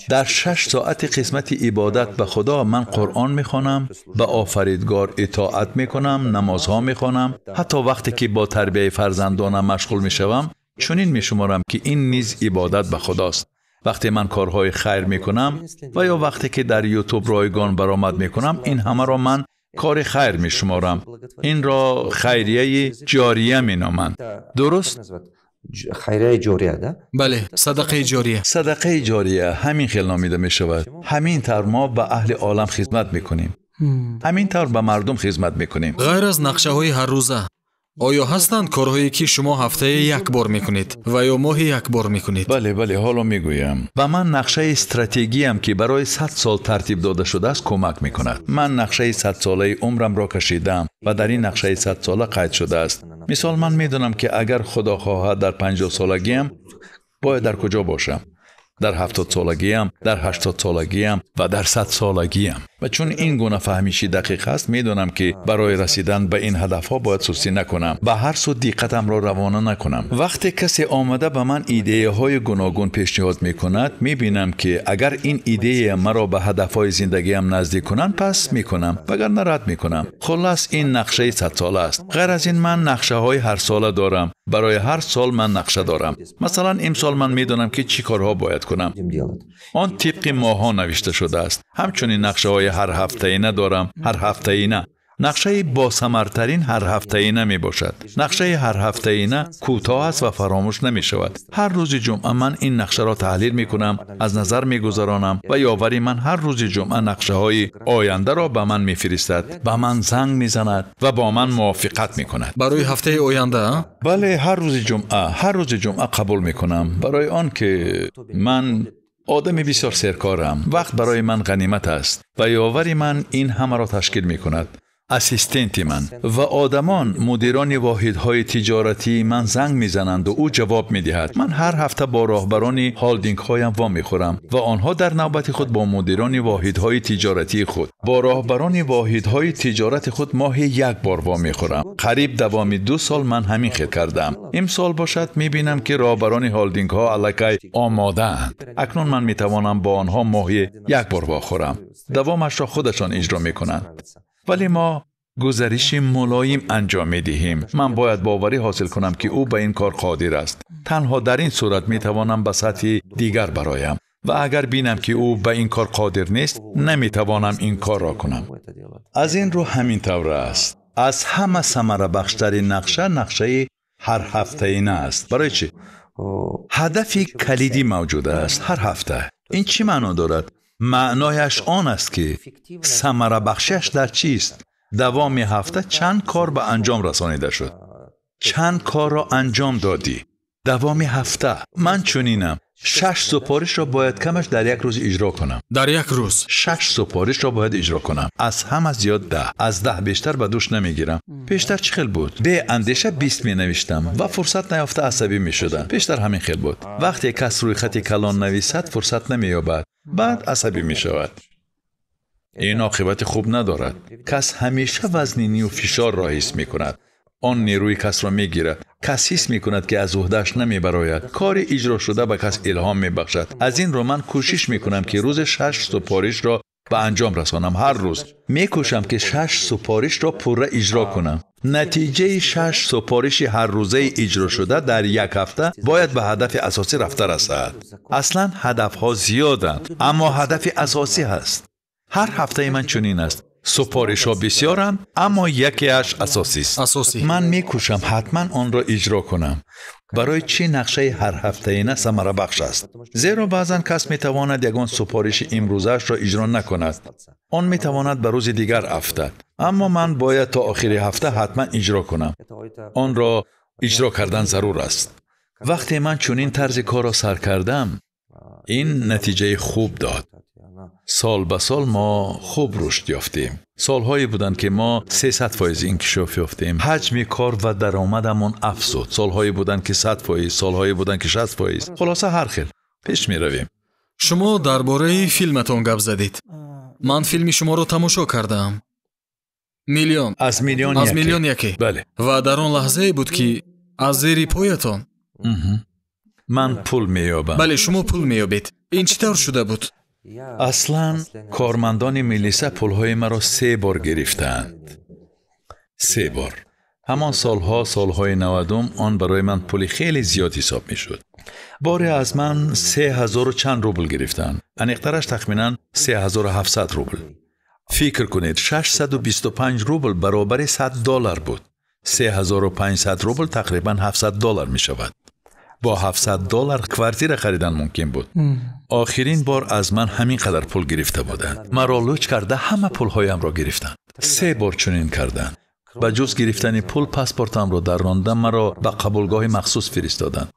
Дар 6 соати қисмати ибодат ба Худо ман Қуръон мехонам, ба Офаридгор итоат мекунам, намозҳо мехонам. Ҳатто вақте ки бо тарбияи фарзандонам машғул мешавам, чунин мешуморам, ки ин низ ибодат ба Худост. Вақте ман корҳои хайр мекунам ва ё вақте ки дар ютуб ройгон баромад мекунам, ин ҳамаро ман кори хайр мешуморам. Инро хайрияи ҷория меноманд. Дуруст? Хайрияи ҷория, да? Бале, садақаи ҷория. Садақаи ҷория ҳамин хел номида мешавад. Ҳамин тавр мо ба аҳли олам хизмат мекунем. Ҳамин тавр ба мардум хизмат мекунем. Ғайр аз нақшаҳои ҳаррӯза, оё ҳастанд корҳое, ки шумо ҳафтае як бор мекунед ва ё моҳе як бор мекунед? Бале, бале, ҳоло мегӯям. Ба ман нақшаи стратегиям, ки барои 100 сол тартиб дода шудааст, кӯмак мекунад. Ман нақшаи 100-солаи умрамро кашидаам ва дар ин нақшаи 100-сола қайд шудааст. Мисол, ман медонам, ки агар Худо хоҳад дар 50 солагиам бояд дар куҷо бошам, дар 70 солагиам, дар 80 солагиам ва дар 100 солагиам. Ва чун ин гуна фаҳмиши дақиқ аст, медонам, ки барои расидан ба ин ҳадафҳо бояд сустӣ накунам, ба ҳар су диққатамро равона накунам. Вақте касе омада ба ман идеяҳои гуногун пешниҳод мекунад, мебинам, ки агар ин идея маро ба ҳадафҳои зиндагиам наздик кунанд, пас мекунам, вагарна рад мекунам. Хуллас, ин нақшаи 100-сола аст. Ғайр аз ин, ман нақшаҳои ҳарсола дорам. Барои ҳар сол ман нақша дорам. Масалан, имсол ман медонам, ки чӣ корҳо бояд кунам. Он тибқи моҳҳо навишта шудааст. Ҳамчунин нақшаҳои ҳар ҳафтаина дорам, ҳар ҳафтаина. Нақшаи босамартарин ҳарҳафтаина мебошад. Нақшаи ҳарҳафтаина кӯтоҳ аст ва фаромӯш намешавад. Ҳар рӯзи ҷумъа ман ин нақшаро таҳлил мекунам, аз назар мегузаронам ва ёвари ман ҳар рӯзи ҷумъа нақшаҳои ояндаро ба ман мефиристад, ба ман занг мезанад ва бо ман мувофиқат мекунад. Барои ҳафтаи оянда? Бале, ҳар рӯзи ҷумъа, ҳар рӯзи ҷумъа қабул мекунам, барои он ки ман одами бисёр серкорам. Вақт барои ман ғанимат аст ва ёвари ман ин ҳамаро ташкил мекунад. Ассистенти ман ва одамон, мудирони воҳидҳои тиҷоратии ман занг мезананд ва ӯ ҷавоб медиҳад. Ман ҳар ҳафта бо роҳбарони холдингҳоям вомехӯрам ва онҳо дар навбати худ бо мудирони воҳидҳои тиҷоратии худ, бо роҳбарони воҳидҳои тиҷорати худ моҳи як бор вомехӯрам. Қариб давоми 2 сол ман ҳамин хел кардам. Имсол бошад мебинам, ки роҳбарони холдингҳо аллакай омодаанд. Акнун ман метавонам бо онҳо моҳи як бор вохӯрам. Давомашро худашон иҷро мекунанд. Вале мо гузариши мулоим анҷом медиҳем. Ман бояд боварӣ ҳосил кунам, ки ӯ ба ин кор қодир аст. Танҳо дар ин сурат метавонам ба сатҳи дигар бароям ва агар бинам, ки ӯ ба ин кор қодир нест, наметавонам ин корро кунам. Аз ин рӯ ҳамин тавр аст. Аз ҳама самарабахштарин нақша нақшаи ҳарҳафтаина аст. Барои чӣ? Ҳадафи калидӣ мавҷуд аст ҳар ҳафта. Ин чӣ маъно дорад? Маънояш он аст, ки самарабахшиаш дар чист? Давоми ҳафта чанд кор ба анҷом расонида шуд, чанд корро анҷом додӣ давоми ҳафта. Ман чунинам: 6 супоришро бояд камаш дар як рӯз иҷро кунам. Дар як рӯз 6 супоришро бояд иҷро кунам. Аз ҳама зиёд 10, аз 10 бештар ба дӯш намегирам. Пештар чӣ хел буд? Беандеша 20 менавиштам ва фурсат наёфта асабӣ мешудам. Пештар ҳамин хел буд. Вақте кас рӯйхати калон нависад, фурсат намеёбад, баъд асабӣ мешавад. Ин оқибати хуб надорад. Кас ҳамеша вазнинию фишорро ҳис мекунад. Он нерӯи касро мегирад. Кас ҳис мекунад, ки аз уҳдааш намебарояд. Кори иҷрошуда ба кас илҳом мебахшад. Аз ин рӯ ман кӯшиш мекунам, ки рӯзе 6 супоришро ба анҷом расонам. Ҳар рӯз мекӯшам, ки 6 супоришро пурра иҷро кунам. Натиҷаи 6 супориши ҳаррӯзаи иҷрошуда дар як ҳафта бояд ба ҳадафи асосӣ рафта расад. Аслан ҳадафҳо зиёданд, аммо ҳадафи асосӣ ҳаст. Ҳар ҳафтаи ман чунин аст. Супоришҳо бисёранд, аммо якеаш асосист. Асосӣ. Ман мекӯшам ҳатман онро иҷро кунам. Барои чӣ нақшаи ҳарҳафтаина самарабахш аст? Зеро баъзан кас метавонад ягон супориши имрӯзаашро иҷро накунад. Он метавонад ба рӯзи дигар афтад. Аммо ман бояд то охири ҳафта ҳатман иҷро кунам. Онро иҷро кардан зарур аст. Вақте ман чунин тарзи корро сар кардам, ин натиҷаи хуб дод. Сол ба сол мо хуб рушд ёфтем. Солҳое буданд, ки мо 300% инкишоф ёфтем. Ҳаҷми кор ва даромадамон афзуд. Солҳое буданд, ки 100%, солҳое буданд, ки 60%. Хулоса ҳар хел пеш меравем. Шумо дар бораи филматон гап задед. Ман филми шуморо тамошо кардаам. Миллион. Аз миллион яке. Аз миллион яке. Бале. Ва дар он лаҳзае буд, ки аз зери поятон ман пул меёбам. Бале, шумо пул меёбед. Ин чӣ тавр шуда буд? Аслан кормандони милиса пулҳои маро 3 бор гирифтаанд. 3 бор. Ҳамон солҳо, солҳои 90, он барои ман пули хеле зиёд ҳисоб мешуд. Боре аз ман 3000 чанд рубл гирифтанд. Аниқтараш тахминан 3700 рубл. Фикр кунед, 625 рубл баробари $100 буд. 3500 рубл тақрибан $700 мешавад. Бо $700 квартира харидан мумкин буд. Охирин бор аз ман ҳамин қадар пул гирифта буданд. Маро луч карда ҳама пулҳоямро гирифтанд. 3 бор чунин карданд. Ба ҷуз гирифтани пул паспортамро дарронда маро ба қабулгоҳи махсус фиристоданд.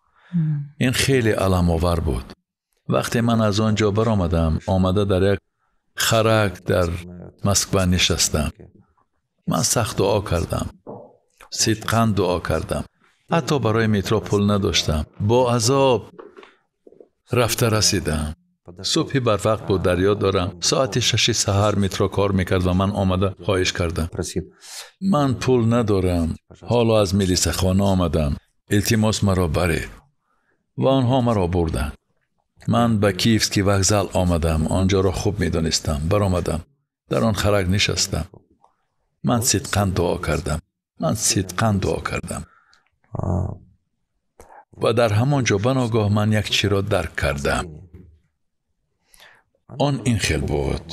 Ин хеле аламовар буд. Вақте ман аз он ҷо баромадам, омада дар як харак дар Москва нишастам. Ман сахт дуо кардам. Сидқан дуо кардам. Ҳатто барои метро пул надоштам. Бо азоб рафта расидам. Субҳи барвақт буд, дар ёд дорам. Соати 6 саҳар метро кор мекард ва ман омада хоҳиш кардам. Ман пул надорам. Ҳоло аз милисахона омадам. Илтимос маро баред. Ва онҳо маро бурданд. Ман ба Киевский вокзал омадам. Он ҷоро хуб медонистам. Баромадам. Дар он харак нишастам. Ман сидқан дуо кардам. Ман сидқан дуо кардам. Ва дар ҳамон ҷо баногоҳ ман як чиро дарк кардам. Он ин хел буд.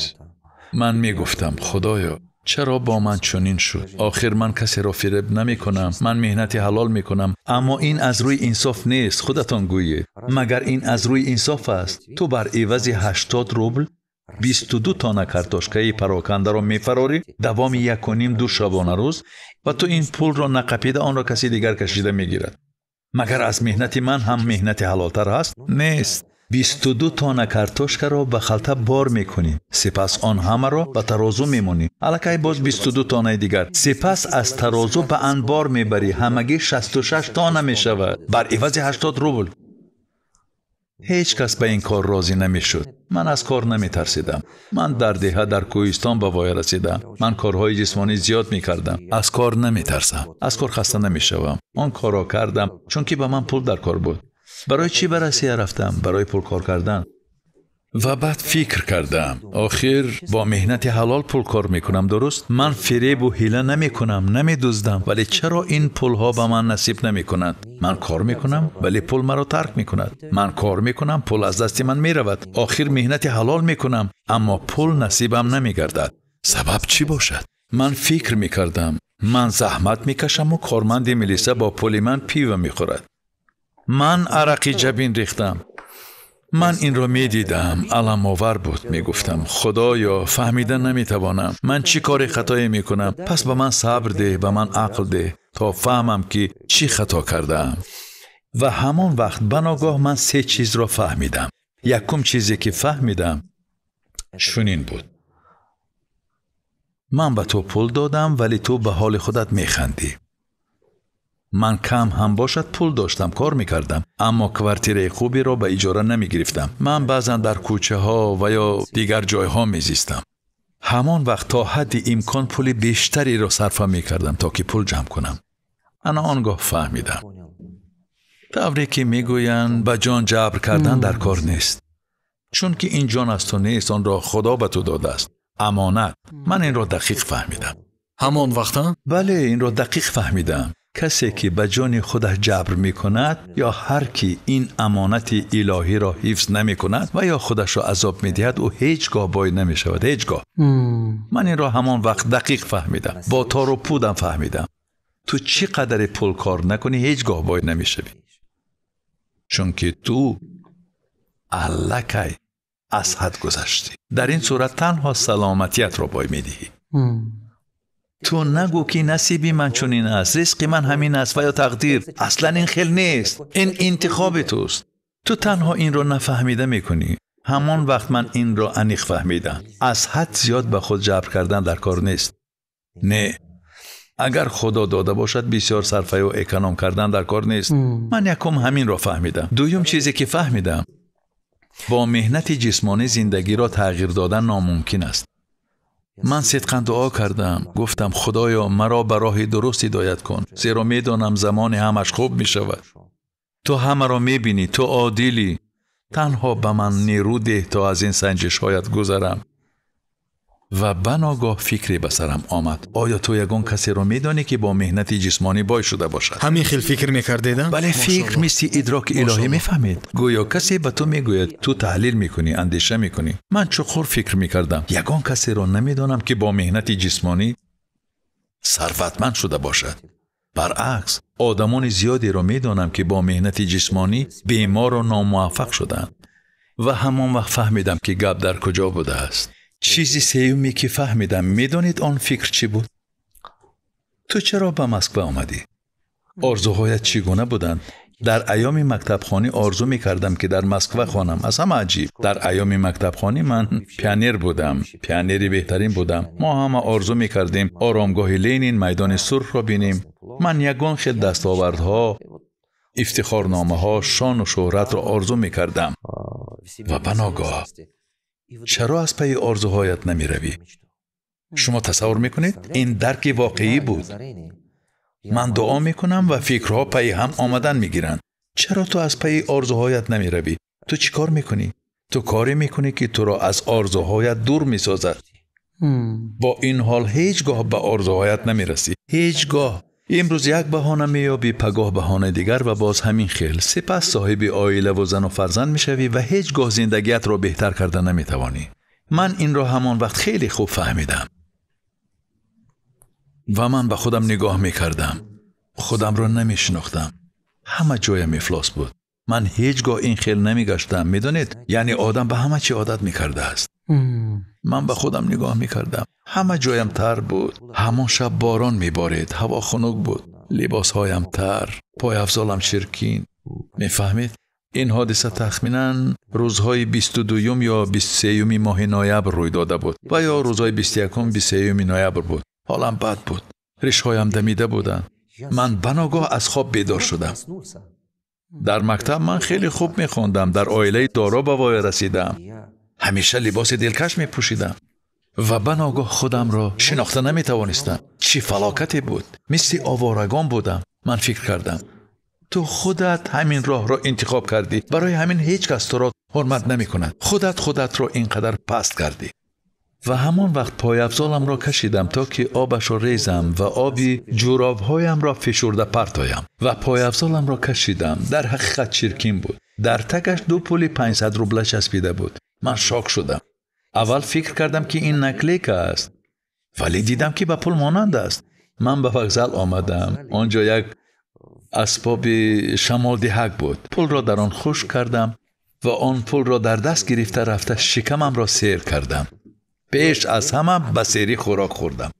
Ман мегуфтам, Худоё, Чаро бо ман чунин шуд? Охир ман касеро фиреб намекунам, ман меҳнати ҳалол мекунам, аммо ин аз рӯи инсоф нест. Худатон гӯед, магар ин аз рӯи инсоф аст? Ту бар ивази 80 рубл 22 тона картошкаи парокандаро мефарорӣ давоми 1.5-2 шабонарӯз ва ту ин пулро нақапида онро каси дигар кашида мегирад. Магар аз меҳнати ман ҳам меҳнати ҳалолтар ҳаст? Нест. 22 тона картошкаро ба халта бор мекунӣ, сипас он ҳамаро ба тарозу мемонӣ, аллакай боз 22 тонаи дигар, сипас аз тарозу ба анбор мебарӣ, ҳамагӣ 66 тона мешавад бар ивази 80 рубл. Ҳеҷ кас ба ин кор розӣ намешуд. Ман аз кор наметарсидам. Ман дар деҳа дар кӯҳистон ба воя расидам. Ман корҳои ҷисмонӣ зиёд мекардам. Аз кор наметарсам, аз кор хаста намешавам. Он корро кардам, чунки ба ман пул дар кор буд. Барои чӣ ба Россия рафтам? Барои пул кор кардан. Ва баъд фикр кардам, охир бо меҳнати ҳалол пул кор мекунам, дуруст? Ман фиребу ҳила намекунам, намедуздам, вале чаро ин пулҳо ба ман насиб намекунанд? Ман кор мекунам, вале пул маро тарк мекунад. Ман кор мекунам, пул аз дасти ман меравад. Охир меҳнати ҳалол мекунам, аммо пул насибам намегардад. Сабаб чӣ бошад? Ман фикр мекардам, ман заҳмат мекашаму корманди милиса бо пули ман пива мехӯрад. Ман арақи ҷабин рехтам. Ман инро медидам, аламовар буд. Мегуфтам, худоё, фаҳмида наметавонам, ман чӣ кори хатое мекунам? Пас ба ман сабр деҳ, ба ман ақл деҳ, то фаҳмам ки чӣ хато кардаам. Ва ҳамон вақт баногоҳ ман се чизро фаҳмидам. Якум чизе ки фаҳмидам чунин буд: ман ба ту пул додам, вале ту ба ҳоли худат механдӣ. Ман кам ҳам бошад пул доштам, кор мекардам, аммо квартираи хуберо ба иҷора намегирифтам. Ман баъзан дар кӯчаҳо ва ё дигар ҷойҳо мезистам. Ҳамон вақт то ҳадди имкон пули бештареро сарфа мекардам, то ки пул ҷамъ кунам. Ана он гоҳ фаҳмидам. Тавре ки мегӯянд, ба ҷон ҷабр кардан дар кор нест, чунки ин ҷон аз ту нест, онро Худо ба ту додааст. Амонат. Ман инро дақиқ фаҳмидам. Ҳамон вақт? Бале, инро дақиқ фаҳмидам. Касе ки ба ҷони худаш ҷабр мекунад ё ҳар ки ин амонати илоҳиро ҳифз намекунад ва ё худашро азоб медиҳад, ӯ ҳеҷ гоҳ бой намешавад, ҳеҷ гоҳ. Ман инро ҳамон вақт дақиқ фаҳмидам, бо тору пудам фаҳмидам. Ту чӣ қадаре пул кор накунӣ, ҳеҷ гоҳ бой намешавӣ, чунки ту аллакай аз ҳад гузаштӣ. Дар ин сурат танҳо саломатиятро бой медиҳӣ. Ту нагӯ ки насиби ман чунин аст, ризқи ман ҳамин аст ва ё тақдир. Аслан ин хел нест, ин интихоби туст. Ту танҳо инро нафаҳмида мекунӣ. Ҳамон вақт ман инро аниқ фаҳмидам. Аз ҳад зиёд ба худ ҷабр кардан дар кор нест. Не, агар Худо дода бошад, бисёр сарфаю эконом кардан дар кор нест. Ман якум ҳаминро фаҳмидам. Дуюм чизе ки фаҳмидам, бо меҳнати ҷисмонӣ зиндагиро тағйир додан номумкин аст. Ман сидқан дуо кардам, гуфтам, худоё, маро ба роҳи дуруст ҳидоят кун, зеро медонам замоне ҳамаш хуб мешавад. Ту ҳамаро мебинӣ, ту одилӣ. Танҳо ба ман нерӯ деҳ то аз ин санҷишҳоят гузарам. Ва баногоҳ фикре ба сарам омад: оё ту ягон касеро медонӣ ки бо меҳнати ҷисмонӣ бой шуда бошад? Ҳамин хел фикр мекардед? Бале, фикр мисли идроки илоҳӣ мефаҳмед. Гӯё касе ба ту мегӯяд, ту таҳлил мекунӣ, андеша мекунӣ. Ман чуқур фикр мекардам. Ягон касеро намедонам ки бо меҳнати ҷисмонӣ сарватманд шуда бошад. Баръакс, одамони зиёдеро медонам ки бо меҳнати ҷисмонӣ бемору номуваффақ шуданд. Ва ҳамон вақт фаҳмидам ки гап дар куҷо будааст. Чизи сеюме ки фаҳмидам, медонед он фикр чӣ буд? Ту чаро ба Москва омадӣ? Орзуҳоят чӣ гуна буданд? Дар айёми мактабхонӣ орзу мекардам ки дар Москва хонам. Аз ҳама аҷиб, дар айёми мактабхонӣ ман пионер будам, пионери беҳтарин будам. Мо ҳама орзу мекардем оромгоҳи Ленин, майдони Сурхро бинем. Ман ягон хел дастовардҳо, ифтихорномаҳо, шону шӯҳратро орзу мекардам. Ва баногоҳ чаро аз пайи орзуҳоят намеравӣ? Шумо тасаввур мекунед? Ин дарки воқеӣ буд. Ман дуо мекунам ва фикрҳо пайи ҳам омадан мегиранд. Чаро ту аз пайи орзуҳоят намеравӣ? Ту чӣ кор мекунӣ? Ту коре мекунӣ ки туро аз орзуҳоят дур месозад. Бо ин ҳол ҳеҷ гоҳ ба орзуҳоят намерасӣ. Ҳеҷ гоҳ. Имрӯз як баҳона меёбӣ, пагоҳ баҳонаи дигар ва боз ҳамин хел. Сипас соҳиби оилаву зану фарзанд мешавӣ ва ҳеҷ гоҳ зиндагиятро беҳтар карда наметавонӣ. Ман инро ҳамон вақт хеле хуб фаҳмидам. Ва ман ба худам нигоҳ мекардам. Худамро намешинохтам. Ҳама ҷоям ифлос буд. Ман ҳеҷ гоҳ ин хел намегаштам, медонед? Яъне одам ба ҳама чӣ одат мекардааст. Ман ба худам нигоҳ мекардам. Ҳама ҷоям тар буд. Ҳамон шаб борон меборид, ҳаво хунук буд. Либосҳоям тар, пойафзолам чиркин. Мефаҳмед? Ин ҳодиса тахминан рӯзҳои 22 ё 23 моҳи ноябр рӯй дода буд ва ё рӯзҳои 21 23 ноябр буд. Ҳолам бад буд. Ришҳоям дамида буданд. Ман баногоҳ аз хоб бедор шудам. Дар мактаб ман хеле хуб мехондам, дар оилаи доро ба воя расидам. Ҳамеша либоси дилкаш мепӯшидам ва баногоҳ худамро шинохта наметавонистам. Чӣ фалокате буд! Мисли оворагон будам. Ман фикр кардам, ту худат ҳамин роҳро интихоб кардӣ, барои ҳамин ҳеҷ кас туро ҳурмат намекунад. Худат худатро ин қадар паст кардӣ. Ва ҳамон вақт пойафзоламро кашидам то ки обашро резам ва оби ҷӯробҳоямро фишурда партоям. Ва пойафзоламро кашидам. Дар ҳақиқат чиркин буд. Дар тагаш 2 пули 500 рубла часпида буд. Ман шок шудам. Аввал фикр кардам ки ин наклейка аст, вале дидам ки ба пул монанд аст. Ман ба вокзал омадам. Он ҷо як асбоби шамолдиҳак буд. Пулро дар он хушк кардам ва он пулро дар даст гирифта рафта шикамамро сер кардам. Пеш аз ҳама ба сери хӯрок хӯрдам.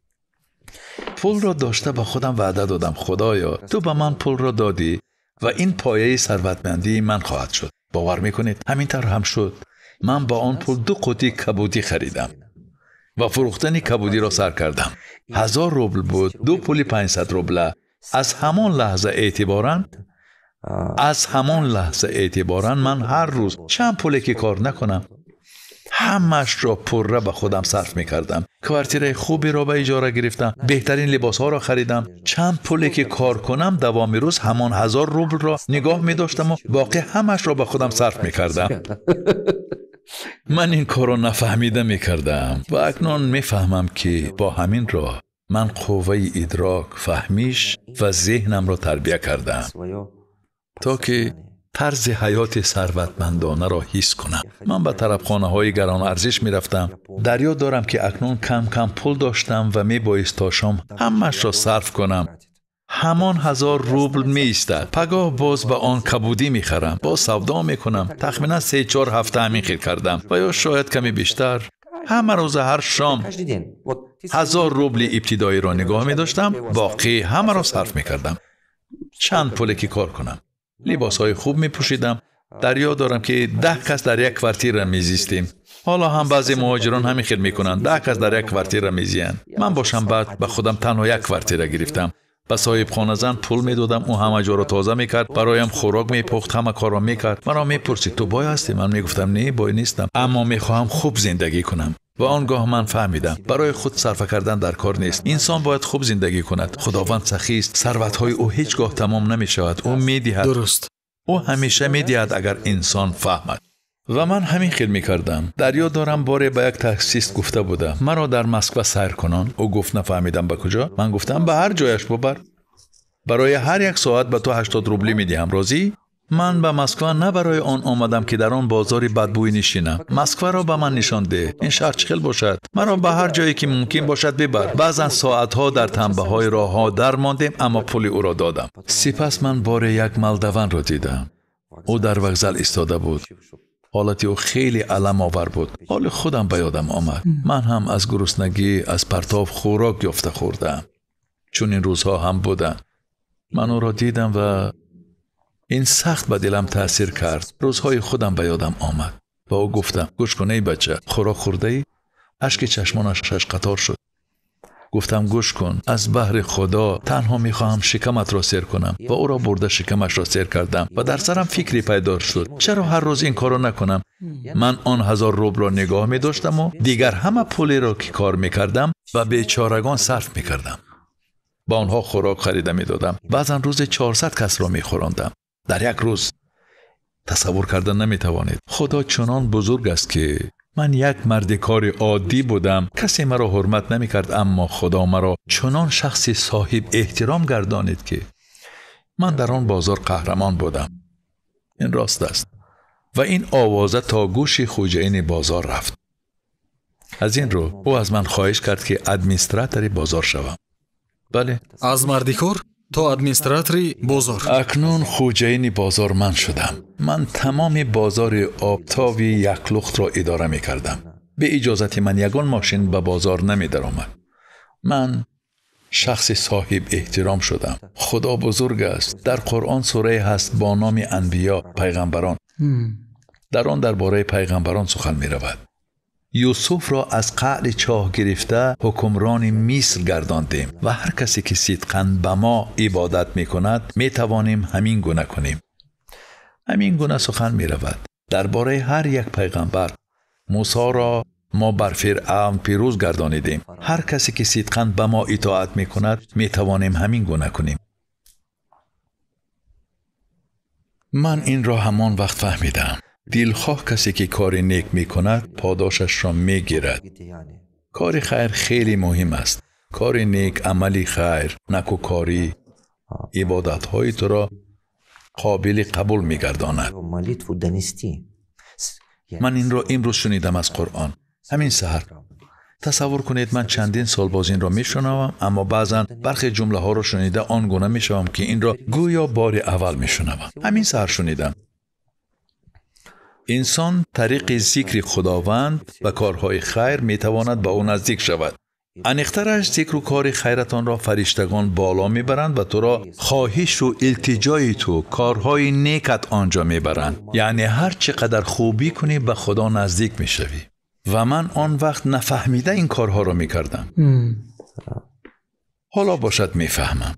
Пулро дошта ба худам ваъда додам: Худоё, ту ба ман пулро додӣ ва ин пояи сарватмандии ман хоҳад шуд. Бовар мекунед, ҳамин тавр ҳам шуд. Ман ба он пул 2 қутӣ кабудӣ харидам ва фурӯхтани кабудиро сар кардам. 1000 рубл буд, 2 пули 500 рубла. Аз ҳамон лаҳза эътиборан ман ҳар рӯз чанд пуле ки кор накунам, ҳамашро пурра ба худам сарф мекардам. Квартираи хуберо ба иҷора гирифтам, беҳтарин либосҳоро харидам. Чанд пуле ки кор кунам, давоми рӯз ҳамон 1000 рублро нигоҳ медоштаму боқӣ ҳамашро ба худам сарф мекардам. Ман ин корро нафаҳмида мекардам ва акнун мефаҳмам ки бо ҳамин роҳ ман қувваи идрок, фаҳмиш ва зеҳнамро тарбия кардам то ки тарзи ҳаёти сарватмандонаро ҳис кунам. Ман ба тарабхонаҳои гаронарзиш мерафтам. Дар ёд дорам ки акнун кам-кам пул доштам ва мебоист то шом ҳамашро сарф кунам. Ҳамон 1000 рубл меистад. Пагоҳ боз ба он кабудӣ мехарам, боз савдо мекунам. Тахминан 3-4 ҳафта ҳамин хел кардам ва ё шояд каме бештар. Ҳама рӯза ҳар шом 1000 рубли ибтидоиро нигоҳ медоштам, боқӣ ҳамаро сарф мекардам. Чанд пуле ки кор кунам. Либосҳои хуб мепӯшидам. Дар ёд дорам ки 10 кас дар як квартира мезистем. Ҳоло ҳам баъзе муҳоҷирон ҳамин хел мекунанд. 10 кас дар як квартира мезиянд. Ман бошам баъд ба худам танҳо як квартира гирифтам. Ба соҳибхоназан пул медодам, ӯ ҳама ҷоро тоза мекард, бароям хӯрок мепухт, ҳама корро мекард. Маро мепурсид: ту бой ҳастӣ? Ман мегуфтам: не, бой нестам, аммо мехоҳам хуб зиндагӣ кунам. Ва он гоҳ ман фаҳмидам, барои худ сарфа кардан дар кор нест. Инсон бояд хуб зиндагӣ кунад. Худованд сахист, сарватҳои ӯ ҳеҷ гоҳ тамом намешавад. Ӯ медиҳад. Дуруст. Ӯ ҳамеша медиҳад агар инсон фаҳмад. Ва ман ҳамин хел мекардам. Дар ёд дорам боре ба як таксист гуфта будам: маро дар Москва сайр кунон. Ӯ гуфт: нафаҳмидам ба куҷо. Ман гуфтам: ба ҳар ҷояш бубар. Барои ҳар як соат ба ту 80 рубли медиҳам. Розӣ? Ман ба Москва на барои он омадам ки дар он бозори бадбӯй нишинам. Москваро ба ман нишон деҳ. Ин шаҳр чӣ хел бошад? Маро ба ҳар ҷое ки мумкин бошад бибар. Баъзан соатҳо дар танбаҳои роҳҳо дармондем, аммо пули ӯро додам. Сипас ман боре як молдаванро дидам. Ӯ дар вокзал истода буд. Ҳолати ӯ хеле аламовар буд. Ҳоли худам ба ёдам омад. Ман ҳам аз гуруснагӣ, аз партов хӯрок ёфта хӯрдам. Чунин рӯзҳо ҳам буданд. Ман ӯро дидам ва ин сахт ба дилам таъсир кард. Рӯзҳои худам ба ёдам омад. Ба ӯ гуфтам: гӯш кун эй бача, хӯрок хӯрдаӣ? Ашки чашмонаш шашқатор шуд. Гуфтам: гӯш кун, аз баҳри Худо танҳо мехоҳам шикаматро сер кунам. Ва ӯро бурда шикамашро сер кардам ва дар сарам фикре пайдо шуд: чаро ҳар рӯз ин корро накунам? Ман он 1000 рублро нигоҳ медоштаму дигар ҳама пулеро ки кор мекардам ба бечорагон сарф мекардам. Ба онҳо хӯрок харида медодам. Баъзан рӯзе 400 касро мехӯрондам. Дар як рӯз. Тасаввур карда наметавонед. Худо чунон бузург аст ки ман як марди кори оддӣ будам. Касе маро ҳурмат намекард, аммо Худо маро чунон шахси соҳиб эҳтиром гардонид ки ман дар он бозор қаҳрамон будам. Ин рост аст. Ва ин овоза то гӯши хоҷаини бозор рафт. Аз ин рӯ ӯ аз ман хоҳиш кард ки администратори бозор шавам. Бале. Аз мардикор то администратори бозор. Акнун хоҷаини бозор ман шудам. Ман тамоми бозори Обтови Яклухтро идора мекардам. Бе иҷозати ман ягон мошин ба бозор намедаромад. Ман шахси соҳиб эҳтиром шудам. Худо бузург аст. Дар Қуръон сурае ҳаст бо номи Анбиё, пайғамбарон. Дар он дар бораи пайғамбарон сухан меравад. Юсуфро аз қаъри чоҳ гирифта ҳукмрони Миср гардондем ва ҳар касе ки сидқан ба мо ибодат мекунад, метавонем ҳамин гуна кунем. Ҳамин гуна сухан меравад дар бораи ҳар як пайғамбар. Мусоро мо бар Фиръавн пирӯз гардонидем. Ҳар касе ки сидқан ба мо итоат мекунад, метавонем ҳамин гуна кунем. Ман инро ҳамон вақт фаҳмидам. Дилхоҳ касе ки кори нек мекунад, подошашро мегирад. Кори хайр хеле муҳим аст. Кори нек, амали хайр, накӯкорӣ ибодатҳои туро қобили қабул мегардонад. Ман инро имрӯз шунидам аз Қуръон. Ҳамин саҳар. Тасаввур кунед, ман чандин сол боз инро мешунавам, аммо баъзан бархе ҷумлаҳоро шунида он гуна мешавам, ки инро гӯё бори аввал мешунавам. Ҳамин саҳар шунидам. Инсон тариқи зикри Худованд ва корҳои хайр метавонад ба ӯ наздик шавад. Аниқтараш зикру кори хайратонро фариштагон боло мебаранд ва туро хоҳишу илтиҷои ту, корҳои некат онҷо мебаранд. Яъне ҳар чӣ қадар хубӣ кунӣ, ба Худо наздик мешавӣ. Ва ман он вақт нафаҳмида ин корҳоро мекардам. Ҳоло бошад мефаҳмам.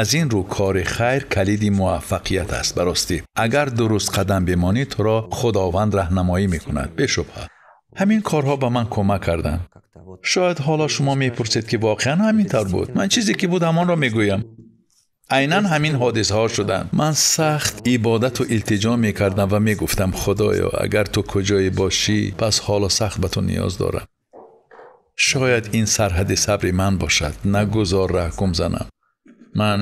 Аз ин рӯ кори хайр калиди муваффақият аст. Баростӣ, агар дуруст қадам бимонӣ, туро Худованд раҳнамоӣ мекунад, бешубҳа. Ҳамин корҳо ба ман кӯмак карданд. Шояд ҳоло шумо мепурсед, ки воқеан ҳамин тавр буд. Ман чизе ки буд ҳамонро мегӯям. Айнан ҳамин ҳодисаҳо шуданд. Ман сахт ибодату илтиҷо мекардам ва мегуфтам: Худоё, агар ту куҷое бошӣ, пас ҳоло сахт ба ту ниёз дорам. Шояд ин сарҳади сабри ман бошад. Нагузор раҳкум занам. Ман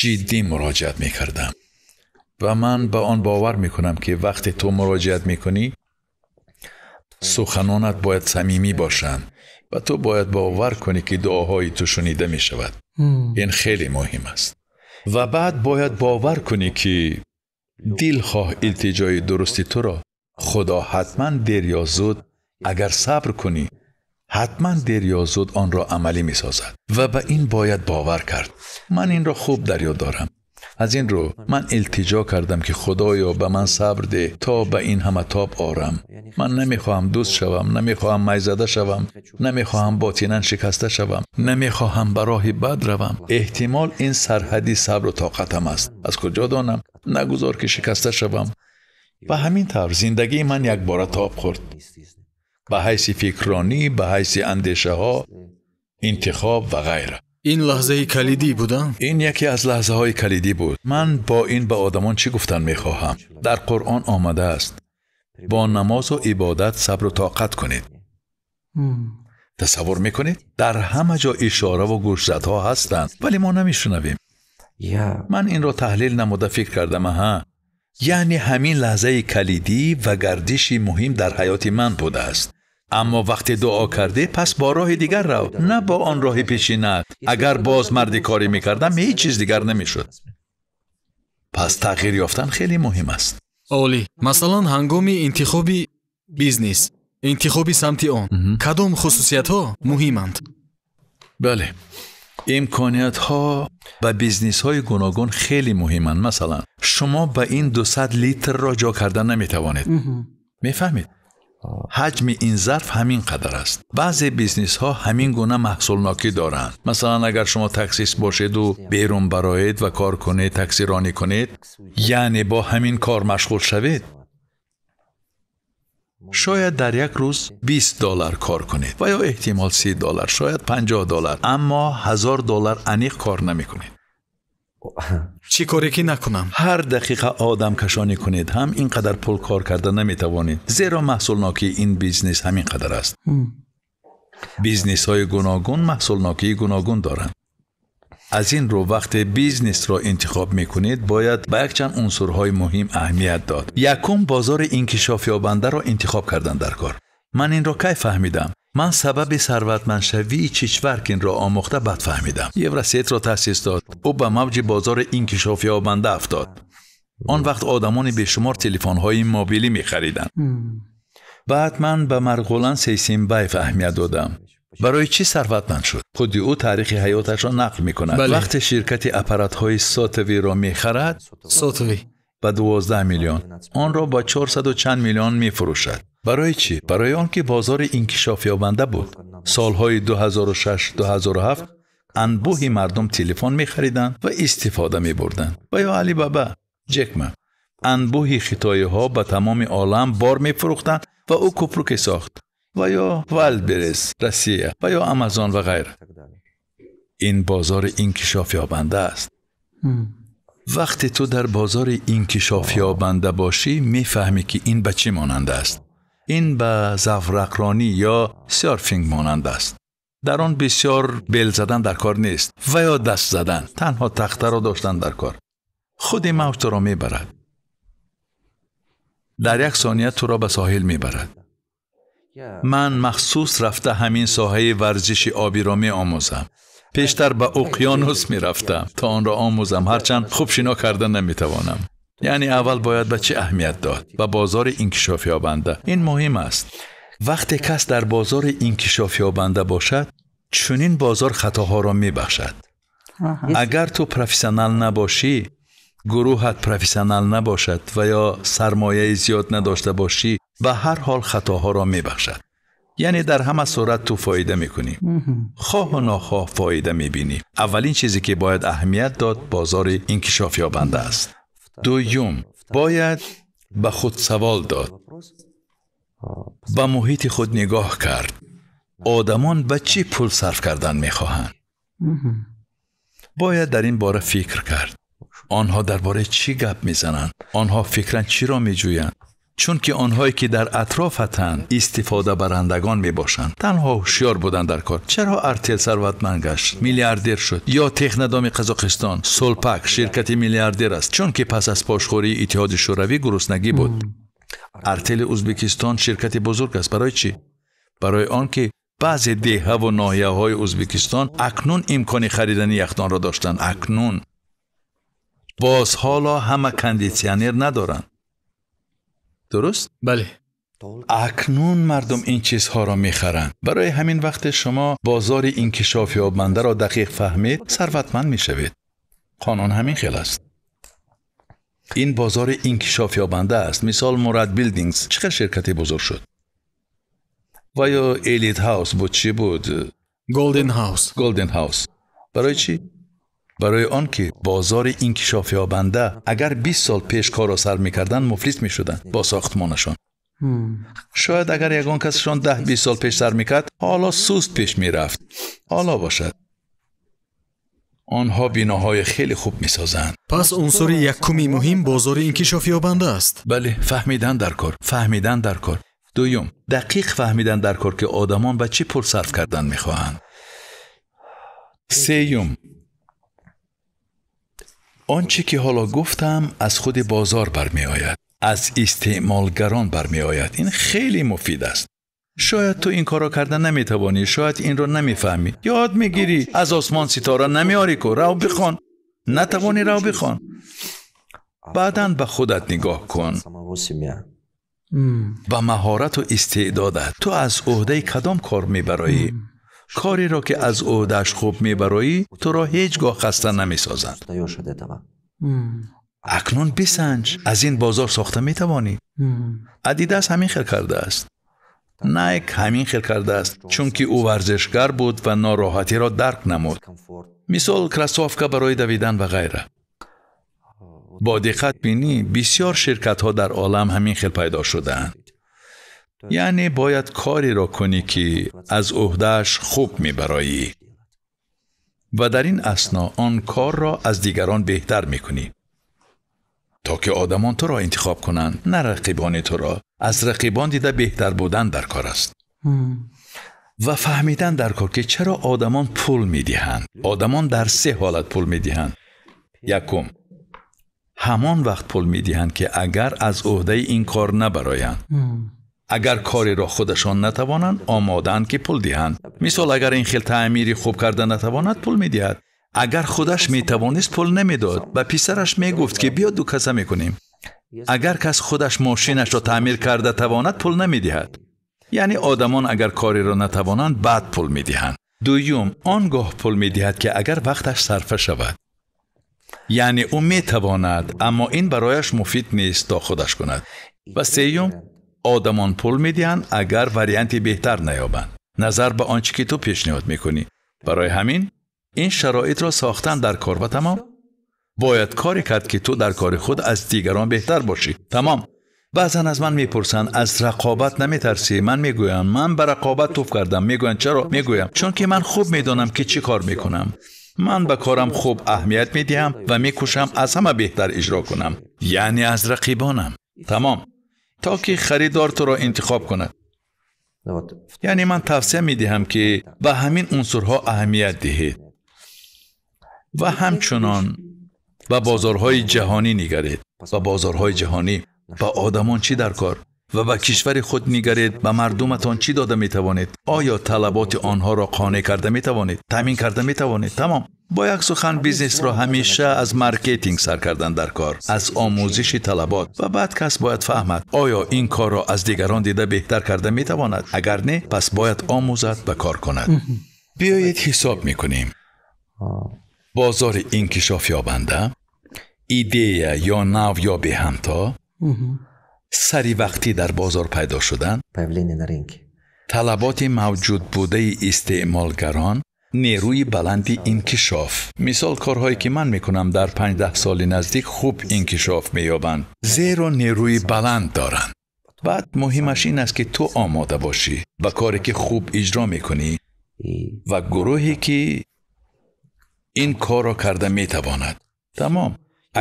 ҷиддӣ муроҷиат мекардам ва ман ба он бовар мекунам, ки вақте ту муроҷиат мекунӣ, суханонат бояд самимӣ бошанд ва ту бояд бовар кунӣ, ки дуоҳои ту шунида мешавад. Ин хеле муҳим аст. Ва баъд бояд бовар кунӣ, ки дилхоҳ илтиҷои дурусти туро Худо ҳатман дер ё зуд, агар сабр кунӣ, ҳатман дер ё зуд онро амалӣ месозад ва ба ин бояд бовар кард. Ман инро хуб дар ёд дорам. Аз ин рӯ ман илтиҷо кардам, ки Худоё, ба ман сабр деҳ то ба ин ҳама тоб орам. Ман намехоҳам дӯст шавам, намехоҳам майзада шавам, намехоҳам ботинан шикаста шавам, намехоҳам ба роҳи бад равам. Эҳтимол ин сарҳади сабру тоқатам аст. Аз куҷо донам? Нагузор ки шикаста шавам. Ба ҳамин тавр зиндагии ман якбора тоб хӯрд. Ба ҳайси фикронӣ, ба ҳайси андешаҳо, интихоб ва ғайра. Ин лаҳзаи калидӣ буда? Ин яке аз лаҳзаҳои калидӣ буд. Ман бо ин ба одамон чӣ гуфтан мехоҳам? Дар Қуръон омадааст: бо намозу ибодат сабру тоқат кунед. Тасаввур мекунед? Дар ҳама ҷо ишораву гӯшзадҳо ҳастанд, вале мо намешунавем. Ман инро таҳлил намуда фикр кардам: аҳа, яъне ҳамин лаҳзаи калидӣ ва гардиши муҳим дар ҳаёти ман будааст. Аммо вақте дуо кардӣ, пас бо роҳи дигар рав, на бо он роҳи пешинат. Агар боз марди корӣ мекардам, ҳеҷ чиз дигар намешуд. Пас тағйир ёфтан хеле муҳим аст. Олӣ. Масалан, ҳангоми интихоби бизнес, интихоби самти он, кадом хусусиятҳо муҳиманд? Бале, имкониятҳо ба бизнесҳои гуногун хеле муҳиманд. Масалан, шумо ба ин 200 литрро ҷо карда наметавонед. Мефаҳмед? Ҳаҷми ин зарф ҳамин қадар аст. Баъзе бизнесҳо ҳамин гуна маҳсулнокӣ доранд. Масалан, агар шумо таксист бошеду берун бароед ва кор кунед, таксиронӣ кунед, яъне бо ҳамин кор машғул шавед, шояд дар як рӯз $20 кор кунед ва ё эҳтимол $30, шояд $50, аммо $1000 аниқ кор намекунед. Чӣ коре ки накунам? Ҳар дақиқа одамкашонӣ кунед ҳам ин қадар пул кор карда наметавонед, зеро маҳсулнокии ин бизнес ҳамин қадар аст. Бизнесҳои гуногун маҳсулнокии гуногун доранд. Аз ин рӯ вақте бизнесро интихоб мекунед, бояд ба якчанд унсурҳои муҳим аҳамият дод. Якум, бозори инкишофёбандаро интихоб кардан дар кор. Ман инро кай фаҳмидам? Ман сабаби сарватмандшавии Чичваркинро омӯхта бад фаҳмидам. Евросетро таъсис дод. Ӯ ба мавҷи бозори инкишофёбанда афтод. Он вақт одамони бешумор телефонҳои мобилӣ мехариданд. Баъд ман ба Марғулан Сейсимбаев аҳамият додам. Барои чӣ сарватманд шуд? Худи ӯ таърихи ҳаёташро нақл мекунад. Вақте ширкати аппаратҳои сотовиро мехарад, сотовӣ ба 12 миллион, онро ба 400 чанд миллион мефурӯшад. Барои чӣ? Барои он ки бозори инкишофёбанда буд. Солҳои 2006-2007 анбӯҳи мардум телефон мехариданд ва истифода мебурданд. Ва ё Алибаба, Ҷек Ма. Анбӯҳи хитоиҳо ба тамоми олам бор мефурӯхтанд ва ӯ кӯпруке сохт. Ва ё Вайлдберриз, Россия, ва ё Амазон ва ғайра. Ин бозори инкишофёбанда аст. Вақте ту дар бозори инкишофёбанда бошӣ, мефаҳмӣ ки ин ба чӣ монанд аст. Ин ба заврақронӣ ё серфинг монанд аст. Дар он бисёр бел задан дар кор нест ва ё даст задан, танҳо тахтаро доштан дар кор. Худи мавҷ туро мебарад. Дар як сония туро ба соҳил мебарад. Ман махсус рафта ҳамин соҳаи варзиши обиро меомӯзам. Пештар ба уқёнус мерафтам то онро омӯзам, ҳарчанд хуб шино карда наметавонам. Яъне аввал бояд ба чӣ аҳамият дод? Ба бозори инкишофёбанда. Ин муҳим аст. Вақте кас дар бозори инкишофёбанда бошад, чунин бозор хатоҳоро мебахшад. Агар ту профессионал набошӣ, гурӯҳат профессионал набошад ва ё сармояи зиёд надошта бошӣ, ба ҳар ҳол хатоҳоро мебахшад. Яъне дар ҳама сурат ту фоида мекунӣ. Хоҳу нохоҳ фоида мебинӣ. Аввалин чизе ки бояд аҳамият дод, бозори инкишофёбанда аст. Дуюм, бояд ба худ савол дод, ба муҳити худ нигоҳ кард. Одамон ба чӣ пул сарф кардан мехоҳанд? Бояд дар ин бора фикр кард. Онҳо дар бораи чӣ гап мезананд? Онҳо фикран чиро меҷӯянд? Чунки онҳое ки дар атрофатанд истифодабарандагон мебошанд. Танҳо ҳушёр будан дар кор. Чаро Артел сарватманд гашт, миллиардер шуд? Ё Технодоми Қазоқистон, Солпак ширкати миллиардер аст, чунки пас аз пошхӯрии Иттиҳоди Шӯравӣ гуруснагӣ буд. Артели Ӯзбекистон ширкати бузург аст. Барои чӣ? Барои он ки баъзе деҳаву ноҳияҳои Ӯзбекистон акнун имкони харидани яхдонро доштанд. Акнун боз ҳоло ҳама кондитсионер надоранд. Дуруст? Бале. Акнун мардум ин чизҳоро мехаранд. Барои ҳамин вақте шумо бозори инкишофёбандаро дақиқ фаҳмед, сарватманд мешавед. Қонун ҳамин хел аст. Ин бозори инкишофёбанда аст. Мисол Мурад Билдингс чӣ қадр ширкати бузург шуд? Ва ё Элит Хаус буд, чӣ буд? Голден Хаус. Голден Хаус. Барои чӣ? Барои он ки бозори инкишофёбанда агар 20 сол пеш корро сар мекарданд, муфлис мешуданд бо сохтмонашон. Шояд агар ягон касшон 10-20 сол пеш сар мекард, ҳоло суст пеш мерафт. Ҳоло бошад. Онҳо биноҳои хеле хуб месозанд. Пас унсури якуми муҳим бозори инкишофёбанда аст. Бале, фаҳмидан дар кор, фаҳмидан дар кор. Дуюм, дақиқ фаҳмидан дар кор ки одамон ба чӣ пул сарф кардан мехоҳанд. Сеюм, он чӣ ки ҳоло гуфтам аз худи бозор бармеояд, аз истеъмолгарон бармеояд. Ин хеле муфид аст. Шояд ту ин корро карда наметавонӣ, шояд инро намефаҳмӣ. Ёд мегирӣ, аз осмон ситора намеорӣ ку, рав бихон. Натавонӣ, рав бихон. Баъдан ба худат нигоҳ кун, ба маҳорату истеъдодат. Ту аз ӯҳдаи кадом кор мебароӣ? Кореро ки аз ӯҳдааш хуб мебароӣ, туро ҳеҷ гоҳ хаста намесозанд. Акнун бисанҷ, аз ин бозор сохта метавонӣ. Адидас ҳамин хел кардааст. Найк ҳамин хел кардааст, чунки ӯ варзишгар буд ва нороҳатиро дарк намуд. Мисол кроссовка барои давидан ва ғайра. Бо диққат бинӣ, бисёр ширкатҳо дар олам ҳамин хел пайдо шудаанд. Яъне бояд кореро кунӣ ки аз ӯҳдааш хуб мебароӣ ва дар ин асно он корро аз дигарон беҳтар мекунӣ, то ки одамон туро интихоб кунанд, на рақибони туро. Аз рақибон дида беҳтар будан дар кор аст. Ва фаҳмидан дар кор ки чаро одамон пул медиҳанд. Одамон дар се ҳолат пул медиҳанд. Якум, ҳамон вақт пул медиҳанд ки агар аз ӯҳдаи ин кор набароянд. Агар кореро худашон натавонанд, омодаанд ки пул диҳанд. Мисол, агар ин хел таъмири хуб карда натавонад, пул медиҳад. Агар худаш метавонист, пул намедод. Ба писараш мегуфт ки биё ду каса мекунем. Агар кас худаш мошинашро таъмир карда тавонад, пул намедиҳад. Яъне одамон агар кореро натавонанд, баъд пул медиҳанд. Дуюм, он гоҳ пул медиҳад ки агар вақташ сарфа шавад. Яъне ӯ метавонад, аммо ин барояш муфид нест то худаш кунад. Ва сеюм, одамон пул медиҳанд агар варианти беҳтар наёбанд, назар ба он чӣ ки ту пешниҳод мекунӣ. Барои ҳамин ин шароитро сохтан дар кор ва тамом. Бояд коре кард ки ту дар кори худ аз дигарон беҳтар бошӣ. Тамом. Баъзан аз ман мепурсанд, аз рақобат наметарсӣ? Ман мегӯям, ман ба рақобат туф кардам. Мегӯянд чаро? Мегӯям, чунки ман хуб медонам ки чӣ кор мекунам. Ман ба корам хуб аҳамият медиҳам ва мекӯшам аз ҳама беҳтар иҷро кунам, яъне аз рақибонам. Тамом. То ки харидор туро интихоб кунад. Яъне ман тавсия медиҳам ки ба ҳамин унсурҳо аҳамият диҳед ва ҳамчунон ба бозорҳои ҷаҳонӣ нигаред. Ба бозорҳои ҷаҳонӣ, ба одамон чӣ дар кор ва ба кишвари худ нигаред, ба мардуматон чӣ дода метавонед? Оё талаботи онҳоро қонеъ карда метавонед? Таъмин карда метавонед? Тамом. Бо як сухан, бизнесро ҳамеша аз маркетинг сар кардан дар кор, аз омӯзиши талабот, ва баъд кас бояд фаҳмад, оё ин корро аз дигарон дида беҳтар карда метавонад. Агар не, пас бояд омӯзад ва кор кунад. Биёед ҳисоб мекунем. Бозори инкишоф ёбанда, идея ё нав ё беҳамто, сари вақтӣ дар бозор пайдо шудан, талаботи мавҷуд будаи истеъмолгарон, нерӯи баланди инкишоф. Мисол, корҳое ки ман мекунам дар 5-10 соли наздик хуб инкишоф меёбанд, зеро нерӯи баланд доранд. Баъд муҳимаш ин аст ки ту омода бошӣ ба коре ки хуб иҷро мекунӣ ва гурӯҳе ки ин корро карда метавонад. Тамом.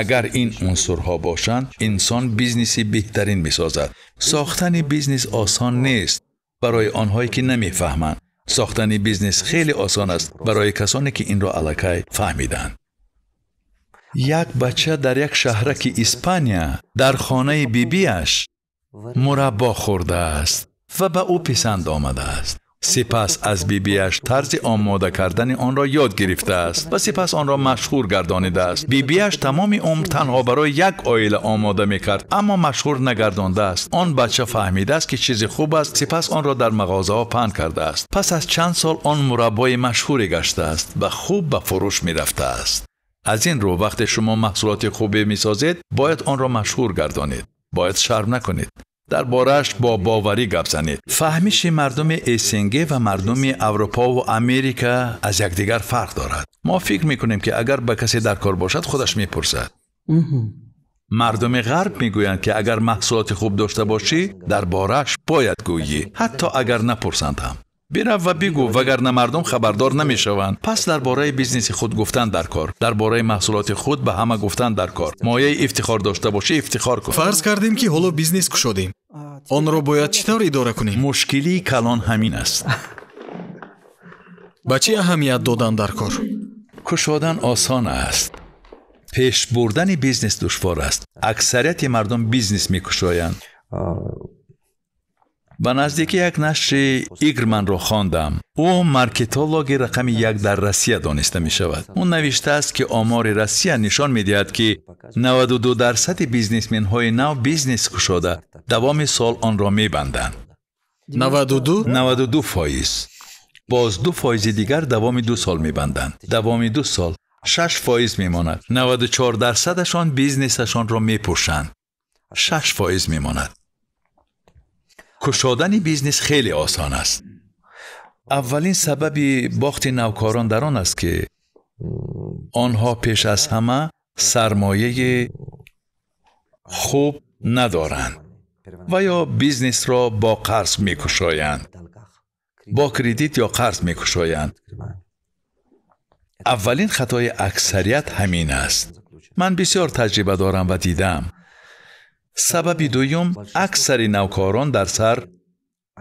Агар ин унсурҳо бошанд, инсон бизнеси беҳтарин месозад. Сохтани бизнес осон нест барои онҳое ки намефаҳманд. Сохтани бизнес хеле осон аст барои касоне ки инро аллакай фаҳмиданд. Як бача дар як шаҳраки Испания дар хонаи бибиаш мураббо хӯрдааст ва ба ӯ писанд омадааст. Сипас аз бибиаш тарзи омода кардани онро ёд гирифтааст ва сипас онро машҳур гардонидааст. Бибиаш тамоми умр танҳо барои як оила омода мекард, аммо машҳур нагардондааст. Он бача фаҳмидааст ки чизи хуб аст, сипас онро дар мағозаҳо паҳн кардааст. Пас аз чанд сол он мураббои машҳуре гаштааст ва хуб ба фурӯш мерафтааст. Аз ин рӯ вақте шумо маҳсулоти хубе месозед, бояд онро машҳур гардонед. Бояд шарм накунед. Дар борааш бо боварӣ гап занед. Фаҳмиши мардуми СНГ ва мардуми Аврупо ва Америка аз якдигар фарқ дорад. Мо фикр мекунем ки агар ба касе дар кор бошад, худаш мепурсад. Мардуми ғарб мегӯянд ки агар маҳсулоти хуб дошта бошӣ, дар борааш бояд гӯйӣ, ҳатто агар напурсанд ҳам. Бирав ва бигӯ, вагарна мардум хабардор намешаванд. Пас дар бораи бизнеси худ гуфтан дар кор, дар бораи маҳсулоти худ ба ҳама гуфтан дар кор. Мояи ифтихор дошта бошӣ, ифтихор кун. Фарз кардем ки ҳоло бизнес кушодем. Онро бояд чӣ тавр идора кунем? Мушкилии калон ҳамин аст. Ба чӣ аҳамият додан дар кор? Кушодан осон аст. Пеш бурдани бизнес душвор аст. Аксарияти мардум бизнес мекушоянд. Ба наздикӣ як нашри Игрманро хондам. Ӯ маркетологи рақами 1 дар Россия дониста мешавад. Ӯ навиштааст ки омори Россия нишон медиҳад ки 92% бизнесменҳои нав бизнес кушода давоми сол онро мебанданд. 92? 92%. Боз 2% дигар давоми 2 сол мебанданд. Давоми 2 сол 6% мемонад. 94%-шон бизнесашонро мепӯшанд. 6% мемонад. Кушодани бизнес хеле осон аст. Аввалин сабаби бохти навкорон дар он аст ки онҳо пеш аз ҳама сармояи хуб надоранд ва ё бизнесро бо қарз мекушоянд, бо кредит ё қарз мекушоянд. Аввалин хатои аксарият ҳамин аст. Ман бисёр таҷриба дорам ва дидам. Сабаби дуюм, аксари навкорон дар сар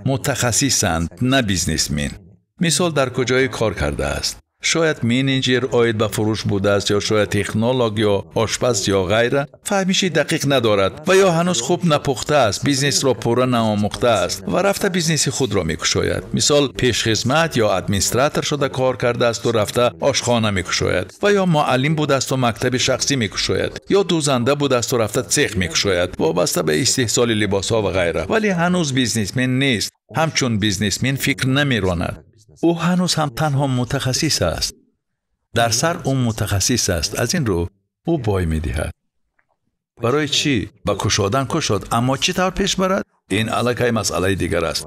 мутахассисанд, на бизнесмен. Мисол, дар куҷое кор кардааст. Шояд менеҷер оид ба фурӯш будааст, ё шояд технолог ё ошпаз ё ғайра. Фаҳмиши дақиқ надорад ва ё ҳанӯз хуб напухтааст, бизнесро пурра наомӯхтааст ва рафта бизнеси худро мекушояд. Мисол, пешхизмат ё администратор шуда кор кардаасту рафта ошхона мекушояд, ва ё муаллим будаасту мактаби шахсӣ мекушояд, ё дӯзанда будаасту рафта цех мекушояд, вобаста ба истеҳсоли либосҳо ва ғайра. Вале ҳанӯз бизнесмен нест, ҳамчун бизнесмен фикр намеронад. Ӯ ҳанӯз ҳам танҳо мутахассис аст. Дар сар ӯ мутахассис аст. Аз ин рӯ ӯ бой медиҳад. Барои чӣ? Ба кушодан кушод, аммо чӣ тавр пеш барад? Ин аллакай масъалаи дигар аст.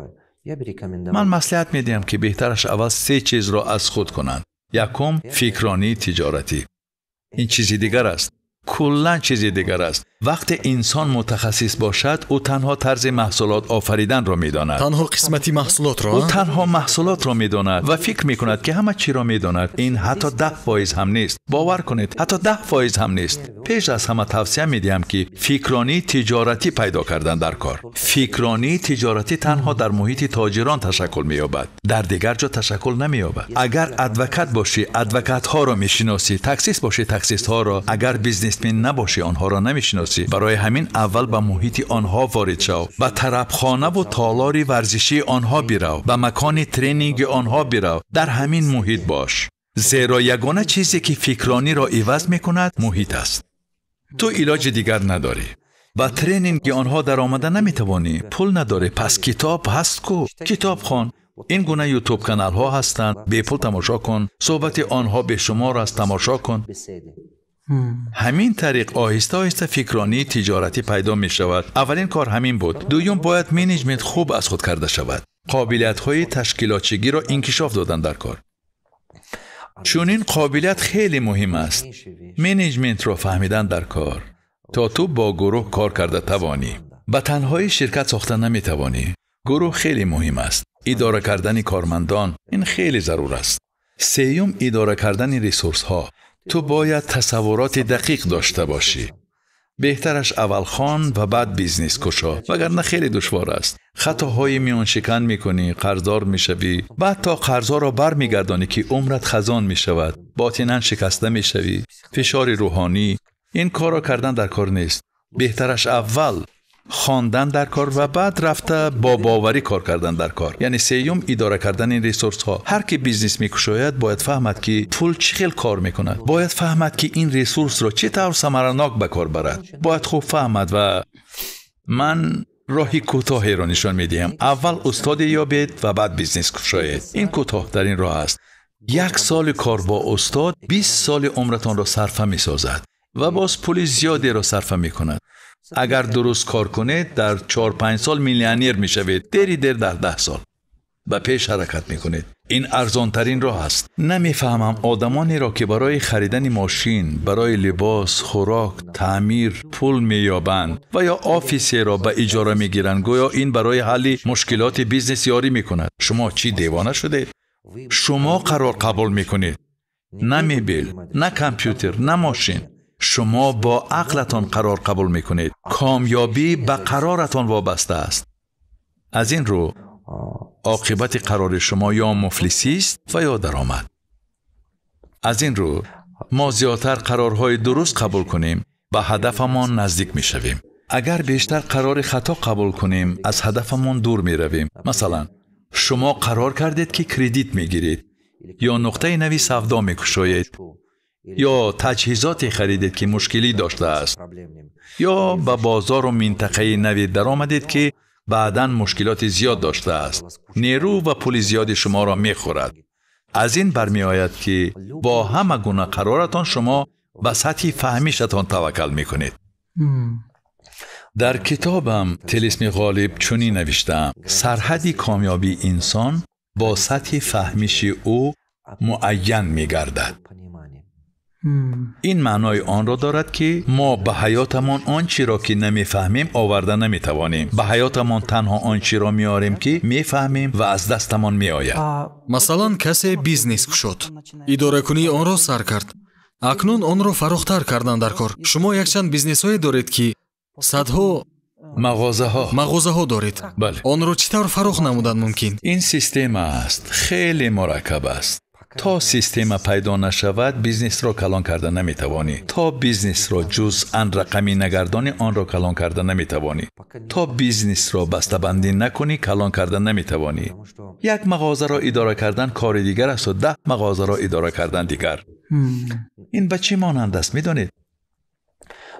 Ман маслиҳат медиҳам, ки беҳтараш аввал се чизро аз худ кунанд. Якум, фикронии тиҷоратӣ. Ин чизи дигар аст. Куллан чизи дигар аст. Вақте инсон мутахассис бошад, ӯ танҳо тарзи маҳсулот офариданро медонад. Танҳо қисмати маҳсулотро? Ӯ танҳо маҳсулотро медонад ва фикр мекунад, ки ҳама чиро медонад. Ин ҳатто 10% ҳам нест. Бовар кунед, ҳатто 10% ҳам нест. Пеш аз ҳама тавсия медиҳам, ки фикронии тиҷоратӣ пайдо кардан дар кор. Фикронии тиҷоратӣ танҳо дар муҳити тоҷирон ташаккул меёбад, дар дигар ҷо ташаккул намеёбад. Агар адвокат бошӣ, адвокатҳоро мешиносӣ, таксист бошӣ, таксистҳоро. Агар бизнесмен набошӣ, онҳоро намешиносӣ. Барои ҳамин аввал ба муҳити онҳо ворид шав, ба тарабхонаву толори варзишии онҳо бирав, ба макони тренинги онҳо бирав, дар ҳамин муҳит бош. Зеро ягона чизе ки фикрониро иваз мекунад муҳит аст. Ту илоҷи дигар надорӣ. Ба тренинги онҳо даромада наметавонӣ, пул надорӣ, пас китоб ҳаст ку, китоб хон. Ин гуна ютуб каналҳо ҳастанд, бепул тамошо кун. Суҳбати онҳо бешумор аст, тамошо кун. Ҳамин тариқ оҳиста оҳиста фикронии тиҷоратӣ пайдо мешавад. Аввалин кор ҳамин буд. Дуюм, бояд менеҷмент хуб аз худ карда шавад. Қобилиятҳои ташкилотчигиро инкишоф додан дар кор. Чунин қобилият хеле муҳим аст. Менеҷментро фаҳмидан дар кор, то ту бо гурӯҳ кор карда тавонӣ. Ба танҳоӣ ширкат сохта наметавонӣ. Гурӯҳ хеле муҳим аст. Идора кардани кормандон ин хеле зарур аст. Сеюм, идора кардани ресурсҳо. Ту бояд тасаввуроти дақиқ дошта бошӣ. Беҳтараш аввал хон ва баъд бизнес кушо, вагарна хеле душвор аст. Хатоҳои миёншикан мекунӣ, қарздор мешавӣ, баъд то қарзҳоро бармегардонӣ, ки умрат хазон мешавад, ботинан шикаста мешавӣ, фишори рӯҳонӣ. Ин корро кардан дар кор нест. Беҳтараш аввал хондан дар кор ва баъд рафта бо боварӣ кор кардан дар кор. Яъне сеюм, идора кардани ресурсҳо. Ҳар ки бизнес мекушояд, бояд фаҳмад, ки пул чӣ хел кор мекунад. Бояд фаҳмад, ки ин ресурсро чӣ тавр самаранок ба кор барад. Бояд хуб фаҳмад ва ман роҳи кӯтоҳеро нишон медиҳам. Аввал устоде ёбед ва баъд бизнес кушоед. Ин кӯтоҳтарин роҳ аст. 1 соли кор бо устод 20 соли умратонро сарфа месозад ва боз пули зиёдеро сарфа мекунад. Агар дуруст кор кунед, дар 4-5 сол миллионер мешавед, дери дер дар 10 сол ба пеш ҳаракат мекунед. Ин арзонтарин роҳ аст. Намефаҳмам одамонеро, ки барои харидани мошин, барои либос, хӯрок, таъмир пул меёбанд ва ё офисеро ба иҷора мегиранд, гӯё ин барои ҳалли мушкилоти бизнес ёрӣ мекунад. Шумо чӣ девона шудед? Шумо қарор қабул мекунед. На мебел, на компютер, на мошин. Шумо бо ақлатон қарор қабул мекунед. Комёбӣ ба қароратон вобаста аст. Аз ин рӯ оқибати қарори шумо ё муфлисист ва ё даромад. Аз ин рӯ мо зиёдтар қарорҳои дуруст қабул кунем, ба ҳадафамон наздик мешавем. Агар бештар қарори хато қабул кунем, аз ҳадафамон дур меравем. Масалан, шумо қарор кардед, ки кредит мегиред ё нуқтаи нави савдо мекушоед, ё таҷҳизоте харидед, ки мушкилӣ доштааст, ё ба бозору минтақаи наве даромадед, ки баъдан мушкилоти зиёд доштааст. Нерӯ ва пули зиёди шуморо мехӯрад. Аз ин бармеояд, ки бо ҳама гуна қароратон шумо ба сатҳи фаҳмишатон таваккал мекунед. Дар китобам Тилисми ғолиб чунин навиштаам: сарҳади комёбии инсон бо сатҳи фаҳмиши ӯ муайян мегардад. Ин маънои онро дорад, ки мо ба ҳаётамон он чиро, ки намефаҳмем, оварда наметавонем. Ба ҳаётамон танҳо он чиро меорем, ки мефаҳмем ва аз дастамон меояд. Масалан, касе бизнес кушод, идоракунии онро сар кард. Акнун онро фарохтар кардан дар кор. Шумо якчанд бизнесҳое доред, ки садҳо мағозаҳо доред. Бале. Онро чӣ тавр фарох намудан мумкин? Ин система аст, хеле мураккаб аст. То система пайдо нашавад, бизнесро калон карда наметавонӣ. То бизнесро ҷузъан рақамӣ нагардонӣ, онро калон карда наметавонӣ. То бизнесро бастабандӣ накунӣ, калон карда наметавонӣ. Як мағозаро идора кардан кори дигар аст ва 10 мағозаро идора кардан дигар. Ин ба чӣ монанд аст, медонед?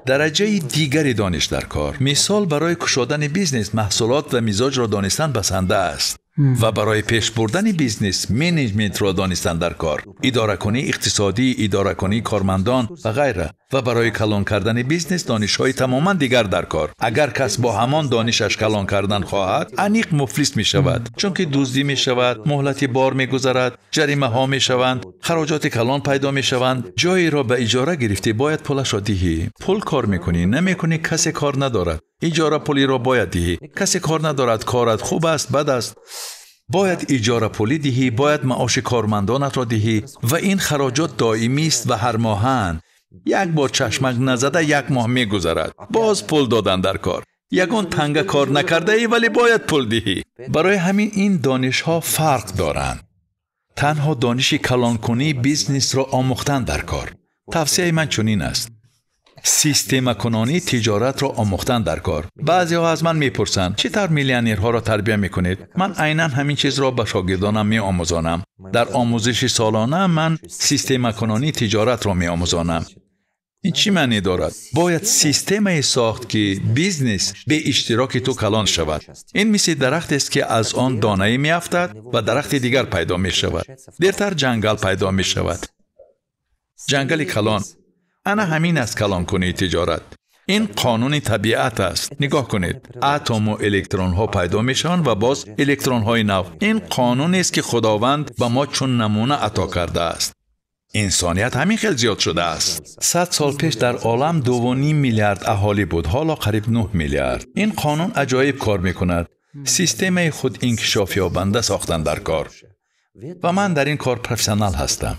Дараҷаи дигари дониш дар кор. Мисол, барои кушодани бизнес маҳсулот ва мизоҷро донистан басанда аст ва барои пеш бурдани бизнес менеҷментро донистан дар кор, идоракунии иқтисодӣ, идоракунии кормандон ва ғайра. Ва барои калон кардани бизнес донишҳои тамоман дигар дар кор. Агар кас бо ҳамон донишаш калон кардан хоҳад, аниқ муфлис мешавад, чунки дуздӣ мешавад, муҳлати бор мегузарад, ҷаримаҳо мешаванд, хароҷоти калон пайдо мешаванд. Ҷойеро ба иҷора гирифтӣ, бояд пулашро диҳӣ. Пул кор мекунӣ, намекунӣ, касе кор надорад. Иҷора пулиро бояд диҳӣ, касе кор надорад. Корат хуб аст, бад аст, бояд иҷора пулӣ диҳӣ, бояд маоши кормандонатро диҳӣ ва ин хароҷот доимист ва ҳар моҳанд. Як бор чашмак назада як моҳ мегузарад, боз пул додан дар кор. Ягон танга кор накардаӣ, вале бояд пул диҳӣ. Барои ҳамин ин донишҳо фарқ доранд. Танҳо дониши калонкунии бизнесро омӯхтан дар кор. Тавсияи ман чунин аст: системакунонии тиҷоратро омӯхтан дар кор. Баъзеҳо аз ман мепурсанд, чӣ тавр миллионерҳоро тарбия мекунед? Ман айнан ҳамин чизро ба шогирдонам меомӯзонам. Дар омӯзиши солона ман системакунонии тиҷоратро меомӯзонам. Ин чӣ маъне дорад? Бояд системае сохт, ки бизнес бе иштироки ту калон шавад. Ин мисли дарахтест, ки аз он донае меафтад ва дарахти дигар пайдо мешавад. Дертар ҷангал пайдо мешавад. Ҷангали калон. Ана ҳамин аст калонкунии тиҷорат. Ин қонуни табиат аст. Нигоҳ кунед, атому электронҳо пайдо мешаванд ва боз электронҳои нав. Ин қонунест, ки Худованд ба мо чун намуна ато кардааст. Инсоният ҳамин хел зиёд шудааст. 100 сол пеш дар олам 2.5 миллиард аҳолӣ буд, ҳоло қариб 9 миллиард. Ин қонун аҷоиб кор мекунад. Системаи худ инкишофёбанда сохтан дар кор. Ва ман дар ин кор профессионал ҳастам.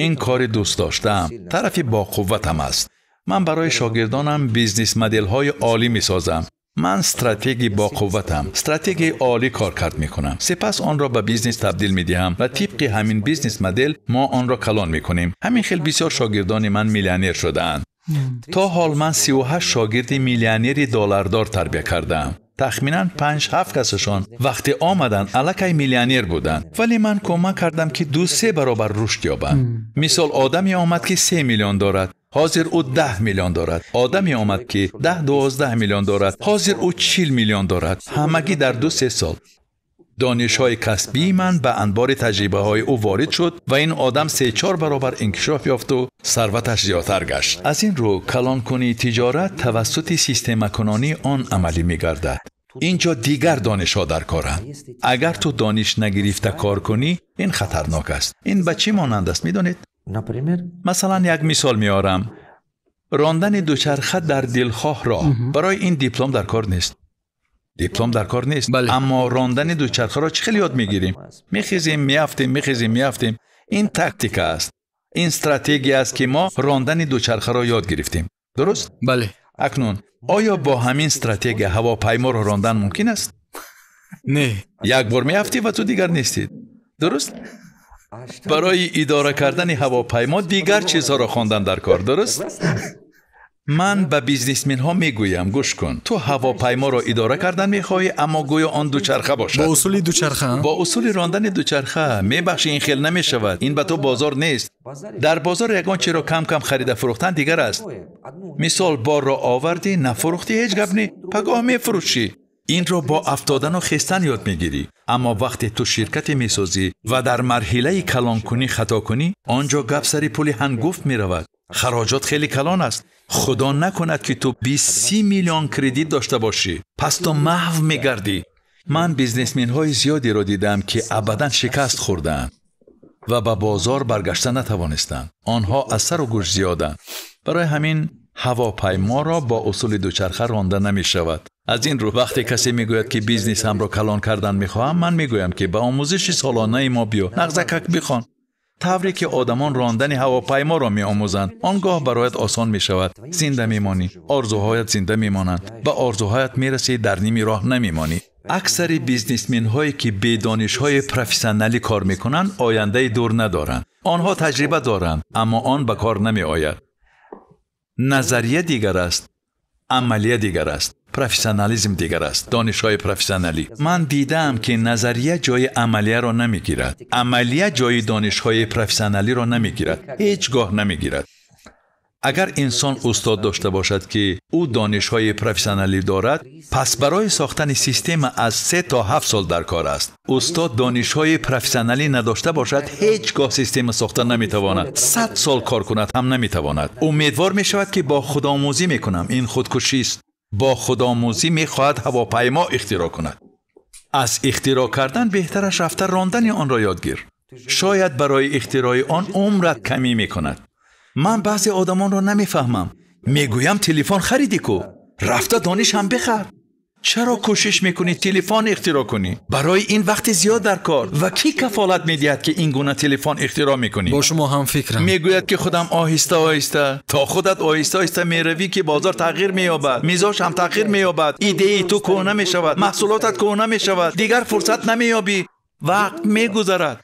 Ин кори дӯст доштаам, тарафи боқувватам аст. Ман барои шогирдонам бизнес-моделҳои олӣ месозам. Ман стратегии боқувватам, стратегияи олӣ коркард мекунам. Сипас онро ба бизнес табдил медиҳам ва тибқи ҳамин бизнес-модел мо онро калон мекунем. Ҳамин хел бисёр шогирдони ман миллионер шудаанд. То ҳол ман 38 шогирди миллионери доллардор тарбия кардаам. Тахминан 5-7 касашон вақте омаданд аллакай миллионер буданд, вале ман кӯмак кардам, ки 2-3 баробар рушд ёбанд. Мисол, одаме омад, ки 3 миллион дорад, ҳозир ӯ 10 миллион дорад. Одаме омад, ки 10-12 миллион дорад, ҳозир ӯ 40 миллион дорад. Ҳамагӣ дар 2-3 сол. Донишҳои касбии ман ба анбори таҷрибаҳои ӯ ворид шуд ва ин одам 3-4 баробар инкишоф ёфту сарваташ зиёдтар гашт. Аз ин рӯ калонкунии тиҷорат тавассути системакунонии он амалӣ мегардад. Инҷо дигар донишҳо дар коранд. Агар ту дониш нагирифта кор кунӣ, ин хатарнок аст. Ин ба чӣ монанд аст, медонед? Масалан, як мисол меорам. Рондани дучарха дар дилхоҳ роҳ. Барои ин диплом дар кор нест. Диплом дар кор нест. Аммо рондани дучархаро чӣ хел ёд мегирем? Мехезем, меафтем, мехезем, меафтем. Ин тактика аст. Ин стратегия аст, ки мо рондани дучархаро ёд гирифтем. Дуруст? Бале. Акнун, оё бо ҳамин стратегия ҳавопайморо рондан мумкин аст? Не. Як бор меафтӣ ва ту дигар нестӣ. Дуруст? Барои идора кардани ҳавопаймо дигар чизҳоро хондан дар кор, дуруст? Ман ба бизнесменҳо мегӯям, гӯш кун, ту ҳавопайморо идора кардан мехоҳӣ, аммо гӯё он дучарха бошад. Бо усули дучарха? Бо усули рондани дучарха. Мебахши, ин хел намешавад. Ин ба ту бозор нест. Дар бозор ягон чиро кам-кам харида фурӯхтан дигар аст. Мисол, борро овардӣ, нафурӯхтӣ, ҳеҷ гап не, пагоҳ мефурӯшӣ. Инро бо афтодану хестан ёд мегирӣ. Аммо вақте ту ширкате месозӣ ва дар марҳилаи калонкунӣ хато кунӣ, он ҷо гап сари пули ҳангуфт меравад. Хароҷот хеле калон аст. Худо накунад, ки ту 20-30 миллион кредит дошта бошӣ, пас ту маҳв мегардӣ. Ман бизнесменҳои зиёдеро дидам, ки абадан шикаст хӯрдаанд ва ба бозор баргашта натавонистанд. Онҳо аз сару гӯш зиёданд. Барои ҳамин ҳавопайморо бо усули дучарха ронда намешавад. Аз ин рӯ вақте касе мегӯяд, ки бизнесамро калон кардан мехоҳам, ман мегӯям, ки ба омӯзиши солонаи мо биё, нағзакак бихон. Тавре ки одамон рондани ҳавопайморо меомӯзанд, он гоҳ бароят осон мешавад. Зинда мемонӣ, орзуҳоят зинда мемонанд, ба орзуҳоят мерасӣ, дар ними роҳ намемонӣ. Аксари бизнесменҳое ки бе донишҳои профессионалӣ кор мекунанд, ояндаи дур надоранд. Онҳо таҷриба доранд, аммо он ба кор намеояд. Назария дигар аст, амалия дигар аст, профессионализм дигар аст, донишҳои профессионалӣ. Ман дидаам, ки назария ҷои амалияро намегирад, амалия ҷои донишҳои профессионалиро намегирад, ҳеҷ гоҳ намегирад. Агар инсон устод дошта бошад, ки ӯ донишҳои профессионалӣ дорад, пас барои сохтани система аз 3 то 7 сол дар кор аст. Устод донишҳои профессионалӣ надошта бошад, ҳеҷ гоҳ система сохта наметавонад. 100 сол кор кунад ҳам наметавонад. Умедвор мешавад, ки бо худомӯзӣ мекунам. Ин худкушист. Бо худомӯзӣ мехоҳад ҳавопаймо ихтироъ кунад. Аз ихтироъ кардан беҳтараш рафта рондани онро ёд гир. Шояд барои ихтирои он умрат камӣ мекунад. Ман баъзе одамонро намефаҳмам. Мегӯям телефон харидӣ ку, рафта дониш ҳам бихар. Чаро кӯшиш мекунӣ телефон ихтироъ кунӣ? Барои ин вақти зиёд дар кор. Ва кӣ кафолат медиҳад, ки ин гуна телефон ихтироъ мекунӣ? Бо шумо ҳам фикрам. Мегӯяд, ки худам оҳиста оҳиста, то худат оҳиста оҳиста меравӣ, ки бозор тағйир меёбад, мизоҷ ҳам тағйир меёбад, идеяи ту кӯҳна мешавад, маҳсулотат кӯҳна мешавад, дигар фурсат намеёбӣ, вақт мегузарад.